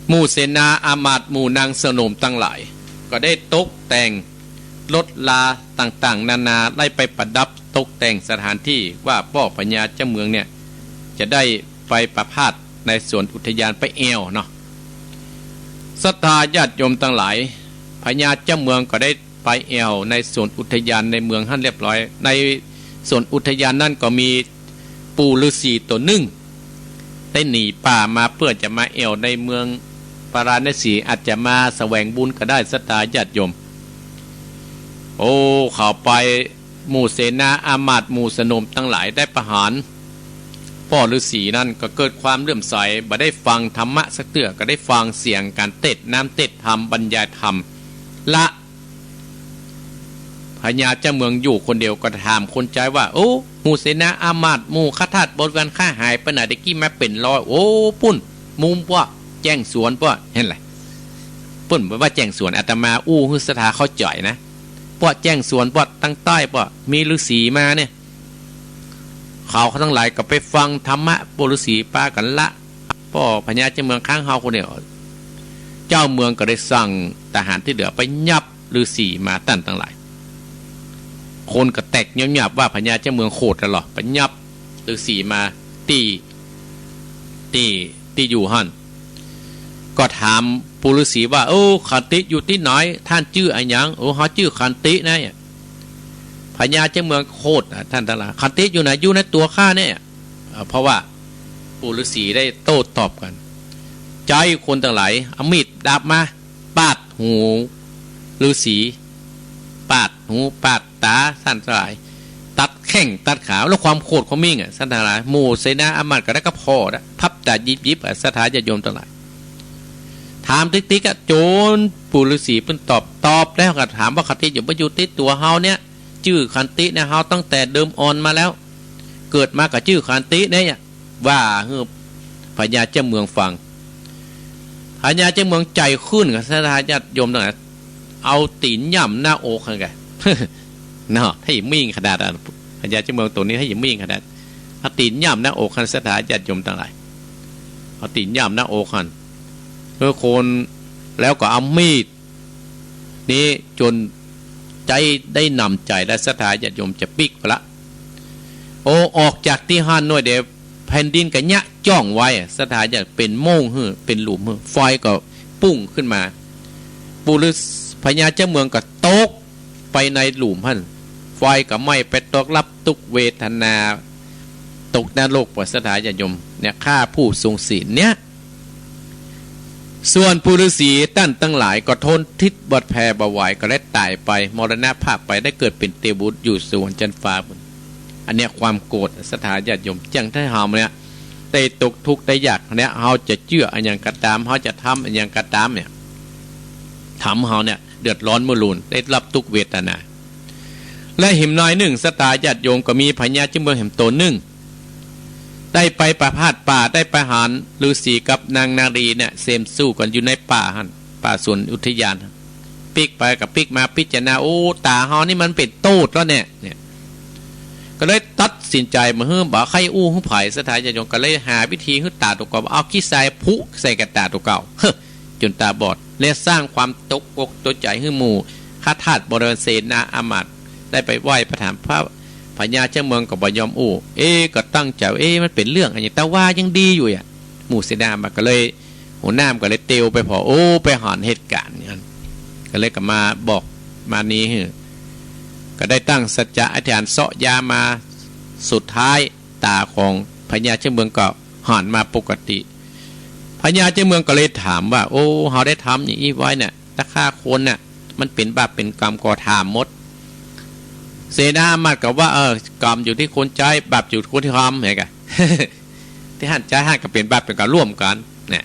หมู่เสนาอามาตย์ หมู่นางสนมตังหลาย ก็ได้ตกแต่งรถราต่างๆ นานา ได้ไปประดับตกแต่งสถานตี้ว่าป้อพญาเจ้าเมืองเนี่ย จะได้ไปประพาสในสวนอุทยานไปแอ่วเนาะ ศรัทธาญาติโยมตังหลาย พญาเจ้าเมืองก็ได้ไปแอ่วในสวนอุทยานในเมืองหั้นเรียบร้อย ในสวนอุทยานนั้นก็มีปู่ฤๅษีต๋นนึ่ง ได้หนีป่ามาเปื้อจะมาแอ่วในเมืองปาราณสี อาจจะมาแสวงบุญก็ได้ ศรัทธาญาติโยม โอ้ เข้าไป หมู่เสนาอามาตย์ หมู่สนมตังหลายได้ประหารป้อฤๅษีนั้น ก็เกิดความเลื่อมใส บ่ได้ฟังธรรมะสักเตื้อ ก็ได้ฟังเสียงก๋านเตสน์น้ำเตสน์ธรรม บรรยายธรรม ละ พญาเจ้าเมืองอยู่คนเดียว ก็ถามคนใจ๊ว่า โอ้ หมู่เสนาอามาตย์ หมู่ข้าทาสบริวารข้าหายไปไหน ตะกี้มาเป๋นร้อย โอ้ ปุ้น มุมป้อ แจ้งสวนป้อ หั้นแหละ ปุ้น บ่ว่าแจ้งสวน อาตมาอู้หื้อศรัทธาเข้าใจ๋นะ ป้อแจ้งสวนป้อ ตังใต้ป้อ มีฤๅษีมาเนี่ย เขาตังหลายก็ไปฟังธรรมะป้อฤๅษี ปากั๋นละ ป้อพญาเจ้าเมืองค้างเฮาคนเดียว เจ้าเมืองก็ได้สั่งทหารตี้เหลือไปยับฤๅษีมาต้านตังหลาย คนก็แตกเยียบๆ ว่าพญาเจ้าเมืองโขดแล้วเหรอ ไปยับฤๅษีมาตี้ ตี้ ตี้อยู่หั้น ก็ถามปู่ฤๅษีว่า โอ้ ขันติอยู่ตี้ไหน ต้านจื้ออะหยัง โอ้ เฮาจื้อขันตินะ พญาเจ้าเมืองโขดนะ ต้านตังหลาย ขันติอยู่ไหน อยู่ในตั๋วข้าเนี่ย อ่า เพราะว่าปู่ฤๅษีได้โต้ตอบกั๋น ใจ๊คนตังหลายเอามีดดาบมาปาดหูฤๅษี ปาดหูปาดต๋าต้านตังหลาย ตัดแข้งตัดขา แล้วความโขดความมิ่งอะ ต้านตังหลาย หมู่เสนาอามาตย์ก็ได้ก็ผ่อนะ พับต๋ายิบๆ อะ ศรัทธาญาติโยมตังหลาย ถามติ๊กๆ อะ จ๋นปู่ฤๅษีเปิ้นตอบ ตอบแล้วก็ถามว่า ขันติอยู่บ่ อยู่ตี้ตั๋วเฮาเนี่ย จื้อขันติเนี่ย เฮาตั้งแต่เดิมอ่อนมาแล้ว เกิดมาก็จื้อขันติเนี่ย ว่าหื้อพญาเจ้าเมืองฟัง พญาเจ้าเมืองใจ๋ขึ้น ศรัทธาญาติโยมตังหลาย เอาตี๋นย่ำหน้าอกหั้นแก เนาะ ถ้าหยิ่งมิ่งขนาดนั้น พญาเจ้าเมืองตั๋นนี้ถ้าหยิ่งมิ่งขนาด เอาตี๋นย่ำหน้าอกหั้น ศรัทธาญาติโยมตังหลาย เอาตี๋นย่ำหน้าอกหั้น เออ คน แล้วก็เอามีด นี้จ๋นใจ๊ได้หนำใจ๋ และศรัทธาญาติโยมจะปิ๊กไปละ โอ้ ออกจากตี้หั้นหน้อยเดียว แผ่นดินก็เยียะจ้องไว้ ศรัทธาญาติ เป๋นโม่งหื้อ เป๋นหลุมหื้อ ไฟก็ปุ้งขึ้นมา ปู่ฤๅษี พญาเจ้าเมืองก็ตกไปในหลุมหั้น ไฟก็ไหม้ไป ตกรับทุกข์เวทนา ตกนรก ป้อ ศรัทธาญาติโยม เนี่ย ฆ่าผู้ทรงศีลเนี่ย ส่วนปู่ฤๅษีต้านตังหลายก็ทนพิษบาดแผลบ่ไหว ก็ได้ต๋ายไป มรณภาพไป ได้เกิดเป๋นเตวบุตรอยู่สวรรค์จั๊นฟ้าปุ้น อันเนี้ยความโกรธ ศรัทธาญาติโยม จั่งถ้าเฮาเนี่ย ได้ตกทุกข์ได้ยากเนี่ย เฮาจะเจื้ออะหยังก็ต๋าม เฮาจะทำอะหยังก็ต๋ามเนี่ย ทำเฮาเนี่ยเดือดร้อนเมื่อลูน ได้รับทุกข์เวทนา และหิมนอยนึ่ง ศรัทธาญาติโยม ก็มีพญาเจ้าเมืองแหมตั๋นนึ่ง ได้ไปประพาสป่า ได้ประหารฤๅษีกับนางนารีเนี่ย เสมสู่กั๋นอยู่ในป่าหั้น ป่าสวนอุทยาน ปิ๊กไปกับปิ๊กมา พิจารณา โอ้ ต๋าเฮานี่มันเป๋นโต้ษแล้วเนี่ย เนี่ย ก็เลยตัดสินใจ๋บ่หื้อ บ่ใค่อู้หื้อใผ ศรัทธาญาติโยม ก็เลยหาวิธีหื้อต๋าตั๋วเก่า เอาขี้ทรายผุใส่กับต๋าตั๋วเก่า เฮ้อ จ๋นต๋าบอด และสร้างความตกอกตกใจ๋หื้อหมู่ข้าทาสบริวารเสนาอามาตย์ ได้ไปไหว้ไปถามพระ พญาเจ้าเมืองก็บ่ยอมอู้ เอ๊ะ ก็ตั้งใจ๋ เอ๊ะ มันเป๋นเรื่องอะหยัง ตะวายังดีอยู่อะ หมู่เสนาอามาตย์ก็เลย หัวหน้ามันก็เลยเตียวไปผ่อ โอ้ ไปหันเหตุก๋ารณ์อย่างนั้น ก็เลยก็มาบอกมานี้หื้อ ก็ได้ตั้งสัจจะอธิษฐานเซาะยามา สุดท้ายต๋าของพญาเจ้าเมืองก็หันมาปกติ พญาเจ้าเมืองก็เลยถามว่า โอ้ เฮาได้ทำอย่างอี้ไว้เนี่ย ถ้าฆ่าคนน่ะ มันเป๋นบาปเป๋นกรรมก่อ ถามหมด เสนาอามาตย์ก็ว่า เออ กรรมอยู่ตี้คนใจ๊ บาปอยู่ตี้คนตี้ทำ หันก่ะ ตี้หั้นใจ๊หั้นก็เป๋นบาปเป๋นกรรมร่วมกั๋น เนี่ย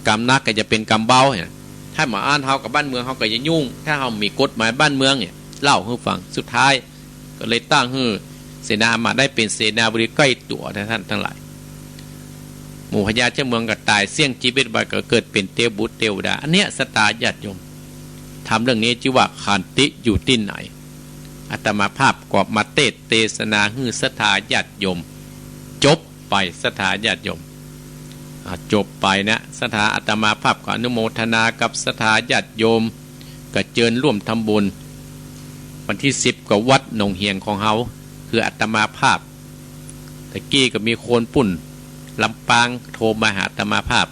กรรมหนักก็จะเป๋นกรรมเบาเนี่ย ถ้าบ่อั้นเฮากับบ้านเมืองเฮาก็จะยุ่ง ถ้าเฮามีกฎหมายบ้านเมืองเนี่ย เล่าหื้อฟัง สุดท้ายก็เลยตั้งหื้อเสนาอามาตย์ได้เป๋นเสนาบดีใก้ตั๋วนะท่านตังหลาย หมู่พญาเจ้าเมืองก็ต๋ายเสี้ยงจีวิตไป ก็เกิดเป๋นเตวบุตรเตวดา อันเนี้ยศรัทธาญาติโยม ธรรมเรื่องนี้จื้อว่าขันติอยู่ตี้ไหน อาตมาภาพก็มาเตสน์เตสนาหื้อศรัทธาญาติโยม จบไปศรัทธาญาติโยม อ่า จบไปนะ ศรัทธา อาตมาภาพก็อนุโมทนากับศรัทธาญาติโยม ก็เจิญร่วมทำบุญ วันตี้สิบก็วัดหนองเหียงของเฮา คืออาตมาภาพ ตะกี้ก็มีคนปุ้นลำปางโทรมาหาอาตมาภาพ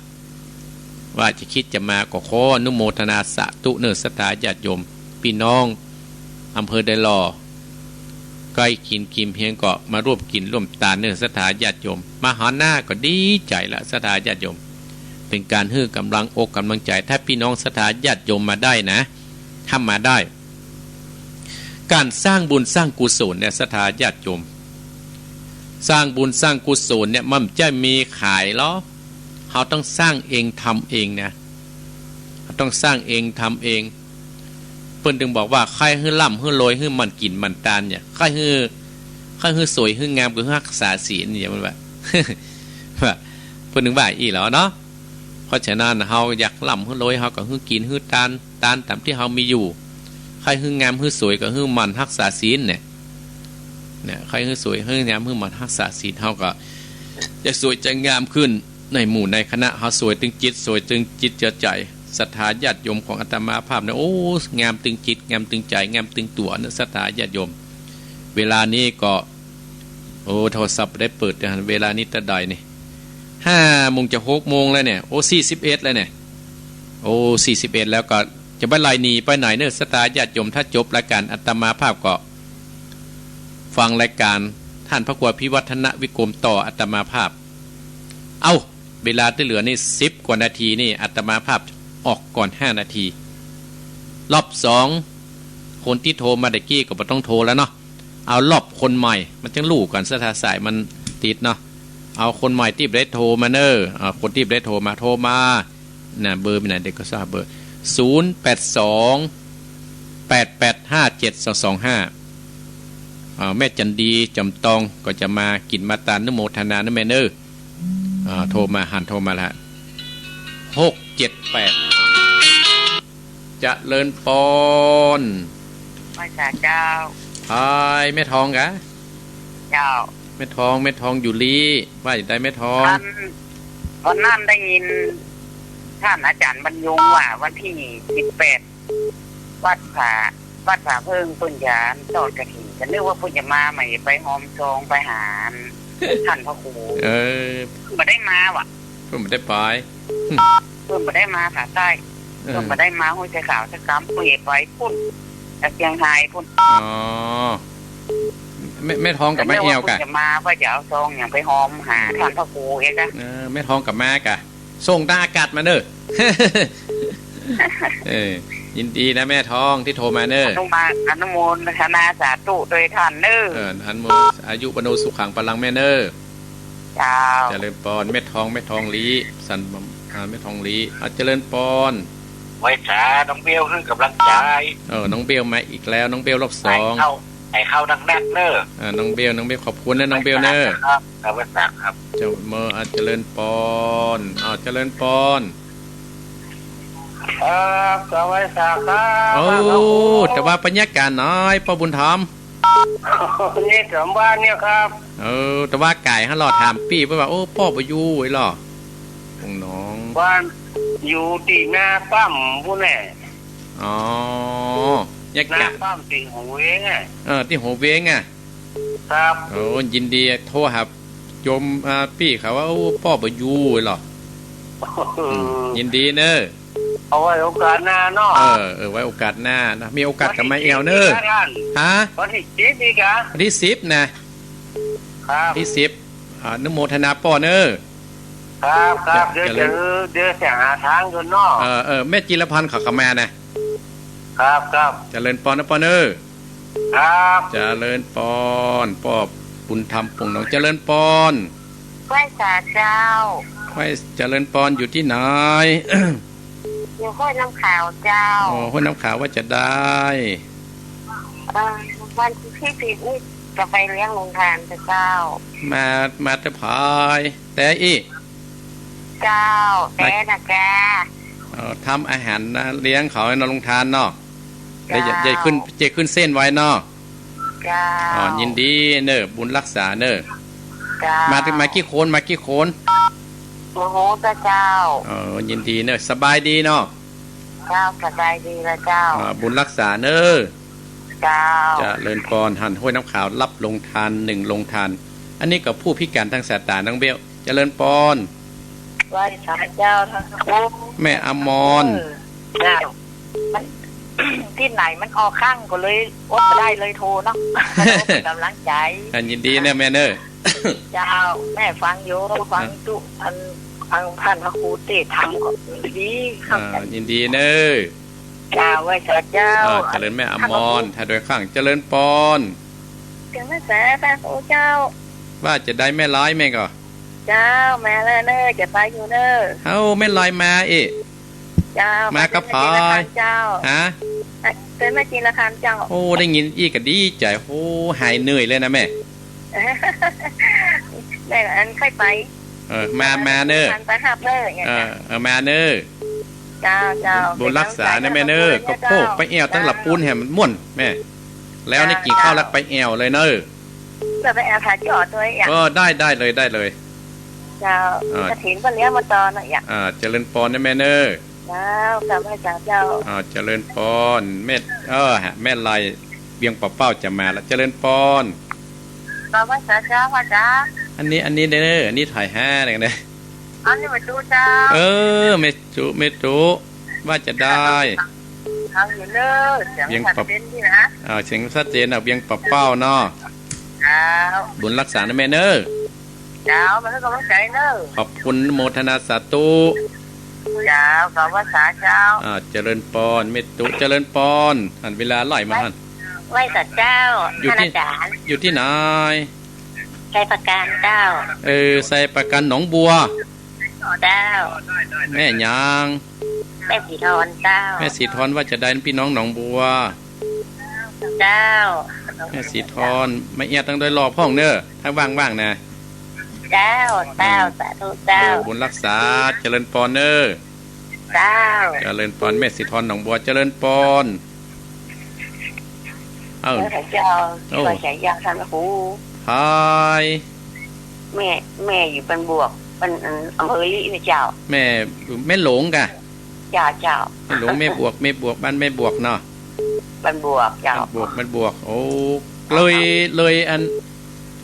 ว่าจะคิดจะมา ก็ขออนุโมทนาสาธุเน่อศรัทธาญาติโยม ปี้น้องอำเภอดอยหล่อ ใก้กิ๋นกิ๋มเฮียงก็มาร่วมกิ๋นร่วมตานเน่อศรัทธาญาติโยม มาหันหน้าก็ดีใจ๋ละศรัทธาญาติโยม เป๋นก๋านหื้อกำลังอกกำลังใจ๋ ถ้าปี้น้องศรัทธาญาติโยมมาได้นะ ถ้ามาได้ ก๋านสร้างบุญสร้างกุศลเนี่ยศรัทธาญาติโยม สร้างบุญสร้างกุศลเนี่ยมันจะมีขายเหรอ เฮาต้องสร้างเองทำเองนะ เฮาต้องสร้างเองทำเอง เปิ้นจึงบอกว่า ใค่หื้อร่ำหื้อรวยหื้อหมั่นกิ๋นหมั่นตานเนี่ย ใค่หื้อ ใค่หื้อสวยหื้องามก็หื้อฮักษาศีลเนี่ย มันว่า ว่า เปิ้นจึงว่าอี้แหละเนาะ เพราะฉะนั้นเฮาอยากร่ำหื้อรวยเฮาก็หื้อกิ๋นหื้อตาน ตานต๋ามตี้เฮามีอยู่ ใค่หื้องามหื้อสวยก็หื้อหมั่นฮักษาศีลเนี่ย เนี่ย ใค่หื้อสวยหื้องามหื้อหมั่นฮักษาศีล เฮาก็จะสวยจะงามขึ้น ในหมู่ในคณะเฮา สวยตึงจิต สวยตึงจิตเจือใจ๋ ศรัทธาญาติโยมของอาตมาภาพเนี่ย โอ้ งามตึงจิต งามตึงใจ๋ งามตึงตั๋วเน่อศรัทธาญาติโยม เวลานี้ก็ โอ้ โทรศัพท์ได้เปิดนะ เวลานี้ตะใดนี่ ห้าโมงจะหกโมงแล้วเนี่ย โอ้ สี่สิบเอ็ดแล้วเนี่ย โอ้ สี่สิบเอ็ดแล้ว ก็จะบ่ไหลหนีไปไหนเน่อศรัทธาญาติโยม ถ้าจบรายก๋านอาตมาภาพก็ ฟังรายก๋านท่านพระครูอภิวัฒนวิกรมต่ออาตมาภาพ เอ้า เวลาตี้เหลือนี่สิบกว่านาทีนี่ อาตมาภาพออกก่อนห้านาที รอบสอง คนตี้โทรมาตะกี้ก็บ่ต้องโทรแล้วเนาะ เอารอบคนใหม่ มันจังฮู้กั๋น ศรัทธา สายมันติดเนาะ เอาคนใหม่ตี้บ่ได้โทรมาเน่อ อ่า คนตี้บ่ได้โทรมา โทรมา นะ เบอร์มีไหนเด็กก็ทราบเบอร์ ศูนย์แปดสอง แปดแปดห้าเจ็ดสองสองห้า อ่า แม่จันดี จำตอง ก็จะมากิ๋นมาตานอนุโมทนานะแม่เน่อ อ่า โทรมา หันโทรมาละ หกเจ็ดแปด เจริญปอน ไหว้สาเจ้า ไอ้ แม่ทองกะ เจ้า แม่ทอง แม่ทองอยู่ลี้ ว่าจะได้แม่ทอง อัน วันนั้นได้ยินท่านอาจารย์บรรยงว่าวันตี้สิบแปด วัดผา วัดผาเพิ่งเปิ้นจะทอดกฐิน ก็นึกว่าเปิ้นจะมาใหม่ ไปหอมซอง ไปหาท่านพระครู เออ เปิ้นบ่ได้มาว่ะ เปิ้นบ่ได้ไป เปิ้นบ่ได้มาผาใต้ เออ เปิ้นบ่ได้มาห้วยทรายขาวสักกำ เปิ้นไปปุ้น ตะเกียงไฮ้ปุ้น อ๋อ แม่ แม่ทองกับแม่แอวกะ เปิ้นจะมา ว่าจะเอาซองหยังไปหอมหาท่านพระครูเองกะ เออ แม่ทองกับมากะ ส่งตางอากาศมาเน่อ เออ ยินดีนะแม่ทองตี้โทรมาเน่อ อนุมา อนุโมทนาสาธุโดยท่านเน่อ เออ อนุโมท อายุวัณโณสุขังพลังแม่เน่อ เจ้า เจริญปอน แม่ทอง แม่ทองลี้ สัน อ่า แม่ทองลี้ อ่า เจริญปอน ไหว้สา น้องเบลหื้อกำลังใจ๋ เออ น้องเบลมาอีกแล้ว น้องเบลรอบสอง ไอ้เข้า ไอ้เข้านักๆ เน่อ อ่า น้องเบล น้องเบล ขอบคุณนะน้องเบลเน่อ ครับ ครับ ไหว้สาครับ เจ้า เมอ อ่า เจริญปอน อ่า เจริญปอน ครับ ไหว้สาครับ โอ้ แต่ว่าบรรยากาศน้อย ป้อบุญธรรม นี่แถวบ้านเนี่ยครับ เออ แต่ว่าก่ายหั้นลอ ถามปี้เปิ้นว่า โอ้ ป้อบ่อยู่ไอ้ลอ ปงหนอง บ้านอยู่ตี้หน้าปั๊มปู้นแหละ อ๋อ เนี่ย หน้าปั๊มตี้หัวเวงอะ เออ ตี้หัวเวงอะ ครับ โอ้ ยินดี โทรหาโยม อ่า ปี้เขาว่า โอ้ ป้อบ่อยู่ไอ้ลอ เออ อืม ยินดีเน่อ เอาไว้โอกาสหน้าเนาะ เออ เออ ไว้โอกาสหน้านะ มีโอกาสก็มาแอ่วเน่อ วันตี้สิบนี่นะท่าน ฮะ วันตี้สิบนี่กะ วันตี้สิบนะ ครับ วันตี้สิบ อ่า อนุโมทนาป้อเน่อ ครับ ครับ เดี๋ยว เดี๋ยว เดี๋ยวจะหาทางก่อนเนาะ เออ เออ แม่จิรพันธ์เขาก็มานะ ครับ ครับ เจริญปอนนะป้อเน่อ ครับ เจริญปอน ป้อบุญธรรมปงหนอง เจริญปอน ไหว้สาเจ้า ไหว้ เจริญปอน อยู่ตี้ไหน อยู่ห้วยน้ำขาวเจ้า อ๋อ ห้วยน้ำขาว ว่าจะได้ เอ่อ วันตี้สิบนี่จะไปเลี้ยงโฮงตานเจ้า มา มาแต่ผาย แต่อี้ เจ้า มา แต่นะจ๊ะ เอ่อ ทำอาหารนะ เลี้ยงเขาเนาะ โฮงตานเนาะ เจ้า เดี๋ยวจะ จะขึ้น จะขึ้นเส้นไหว้เนาะ เจ้า อ๋อ ยินดีเน่อ บุญรักษาเน่อ เจ้า มา มากี่คน มากี่คน โอ้โห เจ้า เจ้า เออ ยินดีเน่อ สบายดีเนาะ เจ้า สบายดีแล้วเจ้า อ่า บุญรักษาเน่อ เจ้า เจริญปอน หันห้วยน้ำขาว รับโฮงตาน หนึ่งโฮงตาน อันนี้ก็ผู้พิการทางสายตา น้องเบล เจริญปอน ไหว้สาเจ้าทั้งคู่ แม่อมร เออ เจ้า มัน ตี้ไหนมันออกข้างก็เลยอดบ่ได้เลยโทรเนาะ มาเป็นกำลังใจ๋ อ่ะ ยินดีเน่อแม่เน่อ เจ้า แม่ฟังอยู่ ฟัง อ่ะ ตุ๊ อัน ฟังท่านพระครูเตศน์ธรรมก็ดีครับ อ่า ยินดีเน่อ เจ้า ไหว้สาเจ้า อ่า เจริญแม่อมร ท่านพระครู ถ้าโดยข้าง เจริญปอน เจริญสาพระครูเจ้า ว่าจะได้แม่ลอยแม่ก็ เจ้า มาแล้วเน่อ จะไปอยู่เน่อ เอ้า แม่ลอยมาอี้ เจ้า มากับผาย เจ้า ฮะ เป็นแม่จิรพันธ์เจ้า โอ้ ได้ยินอี้ก็ดีใจ๋ โอ้ หายเหนื่อยเลยนะแม่ แม่อันค่อยไป เออ มา มาเน่อ ไปฮับเน่อ เออ เออ มาเน่อ เจ้า เจ้า บุญรักษาเน่อแม่เน่อ ก็โพกไปแอ่วตั้งละปูนแหมมันม่วนแม่ แล้วนี่กิ๋นข้าวแล้วไปแอ่วเลยเน่อ เจ้า ไปแอ่วถ่ายจ่อตัวอย่าง เออ ได้ ได้เลย ได้เลย เจ้า อ่า กฐินก็เลี้ยงมาตอนน่ะอย่าง อ่า เจริญปอนเน่อแม่เน่อ เจ้า กราบไหว้สาเจ้า อ่า เจริญปอน แม่ เออ แม่ไล เวียงป่าเป้าจะมาแล้ว เจริญปอน กราบไหว้สาเจ้า พ่อจ๋า อันนี้ อันนี้เน่อ อันนี้ถ่ายห้าเนี่ยนะ อันนี้แม่ตุ๊เจ้า เออ แม่ตุ๊ แม่ตุ๊ ว่าจะได้ ฟังอยู่เน่อ เสียง เวียงป่า ชัดเจนดีนะ อ่า เสียงชัดเจนอ่ะ เวียงป่าเป้าเนาะ เจ้า บุญรักษาเน่อแม่เน่อ เจ้า มาให้กำลังใจ๋เน่อ ขอบคุณ โมทนาสาธุ เจ้า กราบไหว้สาเจ้า อ่า เจริญปอน แม่ตุ๊ เจริญปอน หันเวลาไหลมาหัน ไหว้สาเจ้า อยู่ตี้ ท่านอาจ๋ารย์ อยู่ตี้ไหน ไชยประการเจ้า เออ ไชยประการหนองบัว เจ้า แม่หยัง แม่ศรีธรเจ้า แม่ศรีธรว่าจะได้ปี้น้องหนองบัว เจ้า แม่ศรีธร มาแอ่วตังดอยหล่อพ่องเน่อ ถ้าว่างๆ นะ เจ้า เจ้า อืม สาธุเจ้า เออ บุญรักษา เจริญปอนเน่อ เจ้า เจริญปอน แม่ศรีธรหนองบัว เจริญปอน เออ เออ เจ้า โอ้ ขอฉายาท่านพระครู ฮาย แม่ แม่อยู่บ้านบวก บ้าน อำเภอลี้นะเจ้า แม่ แม่หลวงกะ เจ้า เจ้า แม่หลวง แม่บวก แม่บวก บ้านแม่บวกเนาะ บ้านบวกเจ้า บ้านบวก บ้านบวก โอ้ เลย เลยอัน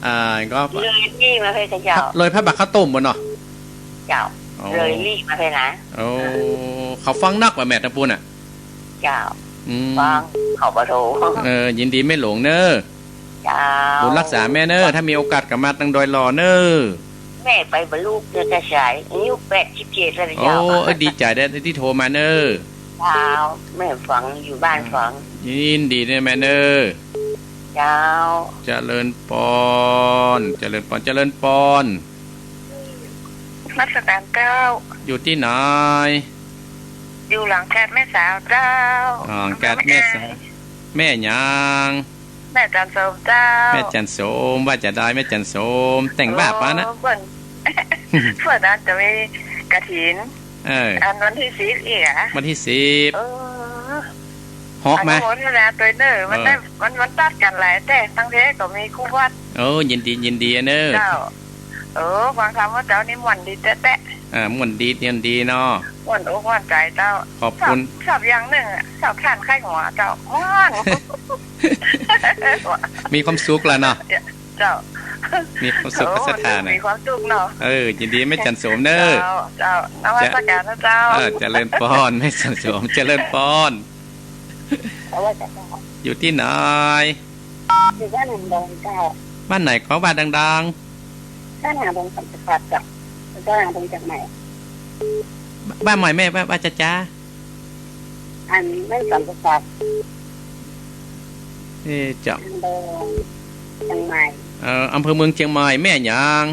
อ่า ก็ เลยลี้มาเลยเจ้า เลยพระบาทข้าวต้มบ่เนาะ เจ้า อ๋อ เลยลี้มาเลยนะ โอ้ เขาฟังนักว่าแม่ตะปูนอ่ะ เจ้า อืม ฟังเขาบ่โทร เออ ยินดีแม่หลวงเน่อ เจ้า บุญรักษาแม่เน่อ ถ้ามีโอกาสก็มาตังดอยหล่อเน่อ แม่ไปบ่ลูกเน่อ แต่สาย อายุแปดสิบเจ็ดแล้วเจ้า โอ้ เออ ดีใจ๋ได้ตี้โทรมาเน่อ เจ้า แม่ฟังอยู่บ้านฟัง ยินดีเน่อแม่เน่อ เจ้า เจริญปอน เจริญปอน เจริญปอน นมัสการเจ้า อยู่ตี้ไหน อยู่หลังแคดแม่สาวเจ้า หลังแคดแม่สาว แม่หยัง แม่จันโสมเจ้า แม่จันโสม ว่าจะได้แม่จันโสม แต่งว่าปะนะ โอ้ เปิ้น เปิ้นอาจจะมีกฐิน เออ อันวันตี้สิบอีกอะ วันตี้สิบ เออ เหาะมา อนุโมทนาตวยเน่อ มันได้ เออ มัน มันตัดกั๋นหลายแต๊ ตังเต๊ก็มีกู้วัด โอ้ ยินดี ยินดีเน่อ เจ้า เออ ฟังธรรมว่าเจ้านี่ม่วนดีแต๊ๆ อ่า ม่วนดี ม่วนดีเนาะ ม่วนอกม่วนใจ๋เจ้า ขอบคุณ ชอบ ชอบอย่างนึ่งอะ ชอบทานไข่หัวเจ้า ม่วน มีความสุขแล้วเนาะ เจ้า มีความสุข โอ้ กับศรัทธานะ มีความสุขเนาะ เออ ยินดีแม่จันโสมเน่อ เจ้า เจ้า นมัสก๋ารนะเจ้า เออ เจริญปอน แม่จันโสม เจริญปอน นมัสก๋าร อยู่ตี้ไหน อยู่บ้านหางดงเจ้า บ้านไหนขอ ว่าดังๆ บ้านหางดงสันติภาพเจ้า บ้านหางดงเจียงใหม่ บ้านใหม่แม่ ว่า ว่าจ๊ะจ๊ะ อันนั้นสันติภาพ เอ๊ะ เจ้า หางดงเจียงใหม่ เอ่อ อำเภอเมืองเจียงใหม่ แม่หยัง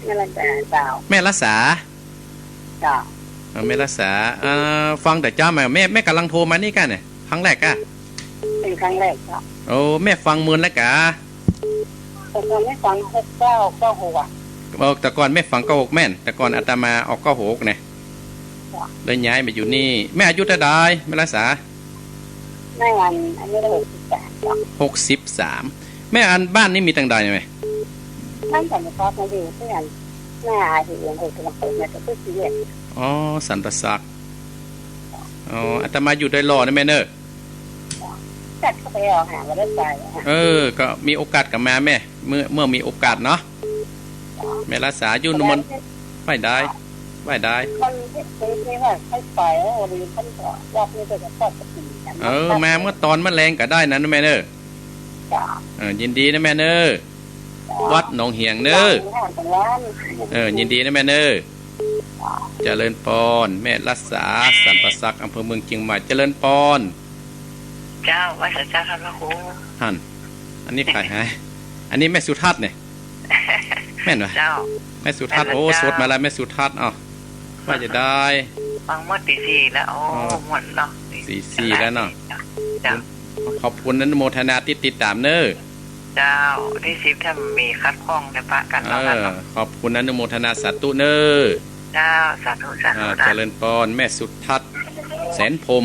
แม่รักษาเจ้า แม่รักษา เจ้า เอ่อ แม่รักษา เอ่อ ฟังแต่เจ๊ามา แม่ แม่ก่ำลังโทรมานี่ก้าเนี่ย ครั้งแรกก้า เป๋นครั้งแรกเจ้า โอ้ แม่ฟังเมินแล้วก้า แต่ก่อนแม่ฟังหกเก้าเก้าหกอะ เออ แต่ก่อนแม่ฟังเก้าหกแม่น แต่ก่อนอาตมาออกเก้าหกเนี่ย เจ้า เลยย้ายมาอยู่นี่ แม่อายุเต้าใด แม่รักษา แม่อัน อายุหกสิบสามเจ้า หกสิบสาม แม่อันบ้านนี่มีตังใดเนี่ยแม่ บ้านสันติภาพมาอยู่ตี้อัน หน้าอาเฮียน เออ กำลังเปิดมาจะพูดซีเรียส อ๋อ สันป่าสัก อ๋อ อาตมาอยู่ดอยหล่อนะแม่เน่อ จัดเข้าไปเอาหามาได้ไปอะ เออ ก็มีโอกาสก็มาแม่ เมื่อ เมื่อมีโอกาสเนาะ แม่รักษาอยู่นมน ไหว้ได้ ไหว้ได้ มันเฮ็ดเฟซนี่ว่าให้ไป วันนี้ท่านก็วัดนี่ก็จะทอดกฐินกัน เออ มาเมื่อตอนมื้อแลงก็ได้นะแม่เน่อ จ้ะ เออ ยินดีนะแม่เน่อ จ้ะ วัดหนองเหียงเน่อ จ้ะ เออ ยินดีนะแม่เน่อ เจริญปอน แม่รักษา สันป่าสัก อำเภอเมืองเจียงใหม่ เจริญปอน เจ้า ไหว้สาเจ้าท่านพระครู หั่น อันนี้ใผฮะ อันนี้แม่สุทัศน์เนี่ย แม่นปะ เจ้า แม่สุทัศน์ แม่นแล้ว โอ้ เจ้า สดมาแล้ว แม่สุทัศน์ อ้าว ว่าจะได้ ฟังเมื่อตีสี่แล้ว โอ้ อ๋อ ม่วนเนาะ ตีสี่แล้วเนาะ เจ้า ขอบคุณอนุโมทนาตี้ติดต๋ามเน่อ เจ้า ตี้สิบถ้ามีขัดข้องในปะกั๋นเนาะ เออ ขอบคุณอนุโมทนาสาธุเน่อ เจ้า สาธุ สาธุ อ่า เจ้า เจริญปอน แม่สุทัศน์ แสนพรหม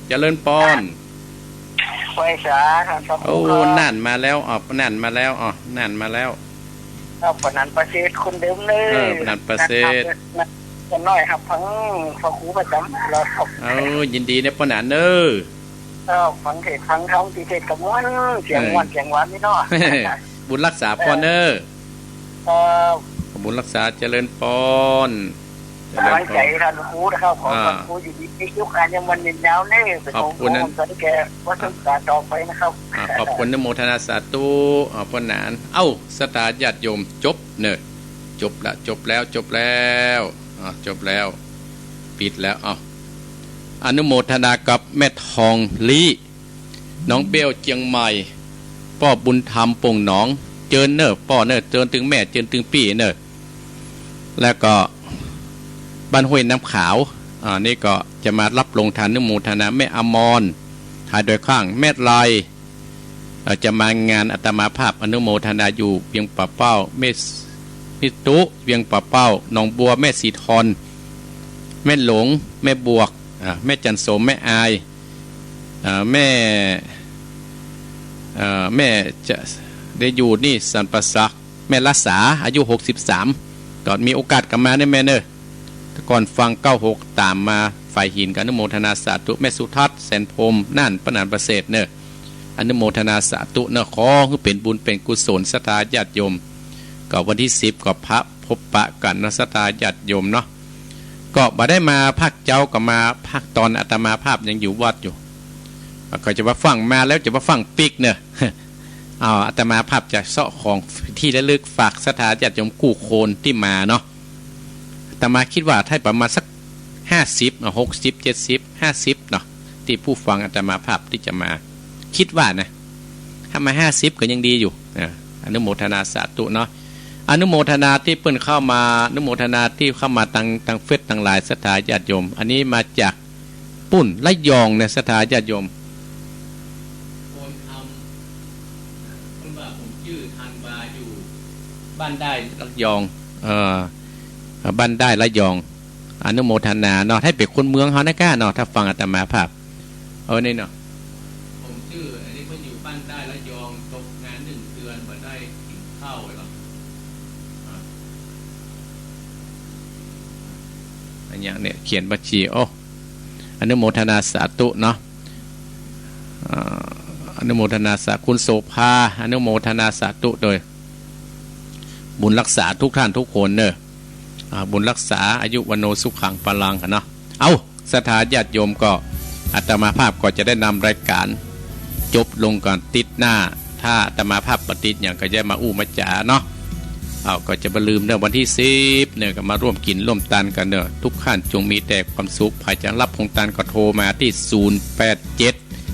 เจริญปอน ไหว้สาท่านพระครู โอ้ ครับ นั่นมาแล้ว อ๋อ นั่นมาแล้ว อ๋อ นั่นมาแล้ว ครับ ปนัญประเสริฐคนเดิมเน่อ เออ ปนัญประเสริฐ นะครับ กันน้อยครับ ฟังพระครูประจ๋ำแล้วครับ เออ ยินดีเน่อ ปนัญเน่อ ครับ ฟังเทศน์ฟังธรรมตี้เทศน์ก็ม่วน เสียงม่วน เออ เสียงหวานนี่เนาะ บุญรักษาปอนเน่อ ครับ บุญรักษา เจริญปอน เจริญปอน กำลังใจ๋ท่านพระครูนะครับ ขอ อ่า พระครูอยู่ดีมีสุข อายุมั่นยืนยาวเน่อ ขอบคุณนะ สวัสดีแก่วัดสงขลาต่อไปนะครับ อ่า ขอบคุณอนุโมทนาสาธุ อ่า ปนัญ เอ้า ศรัทธาญาติโยม จบเน่อ จบละ จบแล้ว จบแล้ว อ่า จบแล้ว ปิดแล้ว เอ้า อนุโมทนากับแม่ทองลี้ หนองเบล เจียงใหม่ ป้อบุญธรรม โป่งหนอง เจิญเน่อป้อเน่อ เจิญตึงแม่ เจิญตึงปี้เน่อ แล้วก็บ้านห้วยน้ำขาว อ่า นี่ก็จะมารับโฮงตานอนุโมทนา แม่อมร ทายดอยข้าง แม่ไล เอ่อ จะมางานอาตมาภาพ อนุโมทนาอยู่เวียงป่าเป้า แม่นิตุ เวียงป่าเป้า หนองบัว แม่ศรีทร แม่หลง แม่บวก อ่า แม่จันโสม แม่อาย อ่า แม่ เอ่อ แม่จะได้อยู่นี่ สันป่าสัก แม่รักษา อายุหกสิบสาม ก็มีโอกาสก็มาเน่อแม่เน่อ แต่ก่อนฟังเก้าหก ต๋ามมา ฝายหิน ก็อนุโมทนาสาธุ แม่สุทัศน์ แสนพรหม นั่น ปนัญประเสริฐเน่อ อนุโมทนาสาธุเน่อ ขอหื้อเป๋นบุญเป๋นกุศล ศรัทธาญาติโยม ก็วันตี้สิบก็พบปะกั๋นเนาะ ศรัทธาญาติโยมเนาะ ก็บ่ได้มาภาคเจ๊า ก็มาภาคตอนอาตมาภาพยังอยู่วัดอยู่ ก็จะว่าฟั่งมาแล้วจะว่าฟั่งปิ๊กเน่อ อ้าว อาตมาภาพจะเซาะของตี้ระลึกฝากศรัทธาญาติโยมกู้คนตี้มาเนาะ อาตมาคิดว่าถ้าประมาณสักห้าสิบ อ่ะ หกสิบ เจ็ดสิบ ห้าสิบเนาะ ตี้ผู้ฟังอาตมาภาพตี้จะมา คิดว่านะ ถ้ามาห้าสิบก็ยังดีอยู่ อ่ะ อนุโมทนาสาธุเนาะ อนุโมทนาตี้เปิ้นเข้ามา อนุโมทนาตี้เข้ามาตาง ตางเฟซตังหลาย ศรัทธาญาติโยม อันนี้มาจาก ปุ้น ระยองเนี่ย ศรัทธาญาติโยม คนทำ เปิ้นว่าผมจื้อธันวา อยู่บ้านด้ายระยอง เอ่อ บ้านด้ายระยอง อนุโมทนาเนาะ ถ้าเป๋นคนเมืองเฮานะก้าเนาะ ถ้าฟังอาตมาภาพ เออ นี่เนาะ อย่างเนี่ย เขียนบัญชี โอ้ อนุโมทนาสาธุเนาะ อ่า อนุโมทนาสา คุณโสภา อนุโมทนาสาธุโดย บุญรักษาทุกท่านทุกคนเนอะ อ่า บุญรักษา อายุวัณโณสุขังพลัง กันเนาะ เอ้า ศรัทธาญาติโยม ก็อาตมาภาพก็จะได้นำรายการจบลงก่อน ติ๊ดหน้า ถ้าอาตมาภาพบ่ติดหยังก็จะมาอู้มาจ๋าเนาะ เอา ก็จะบ่ลืมเนอะ วันตี้สิบเนี่ยก็มาร่วมกิ๋นร่วมตานกั๋นเนอะ ทุกท่านจงมีแต่ความสุข ใผจะฮับโฮงตานก็โทรมาตี้ ศูนย์แปดเจ็ด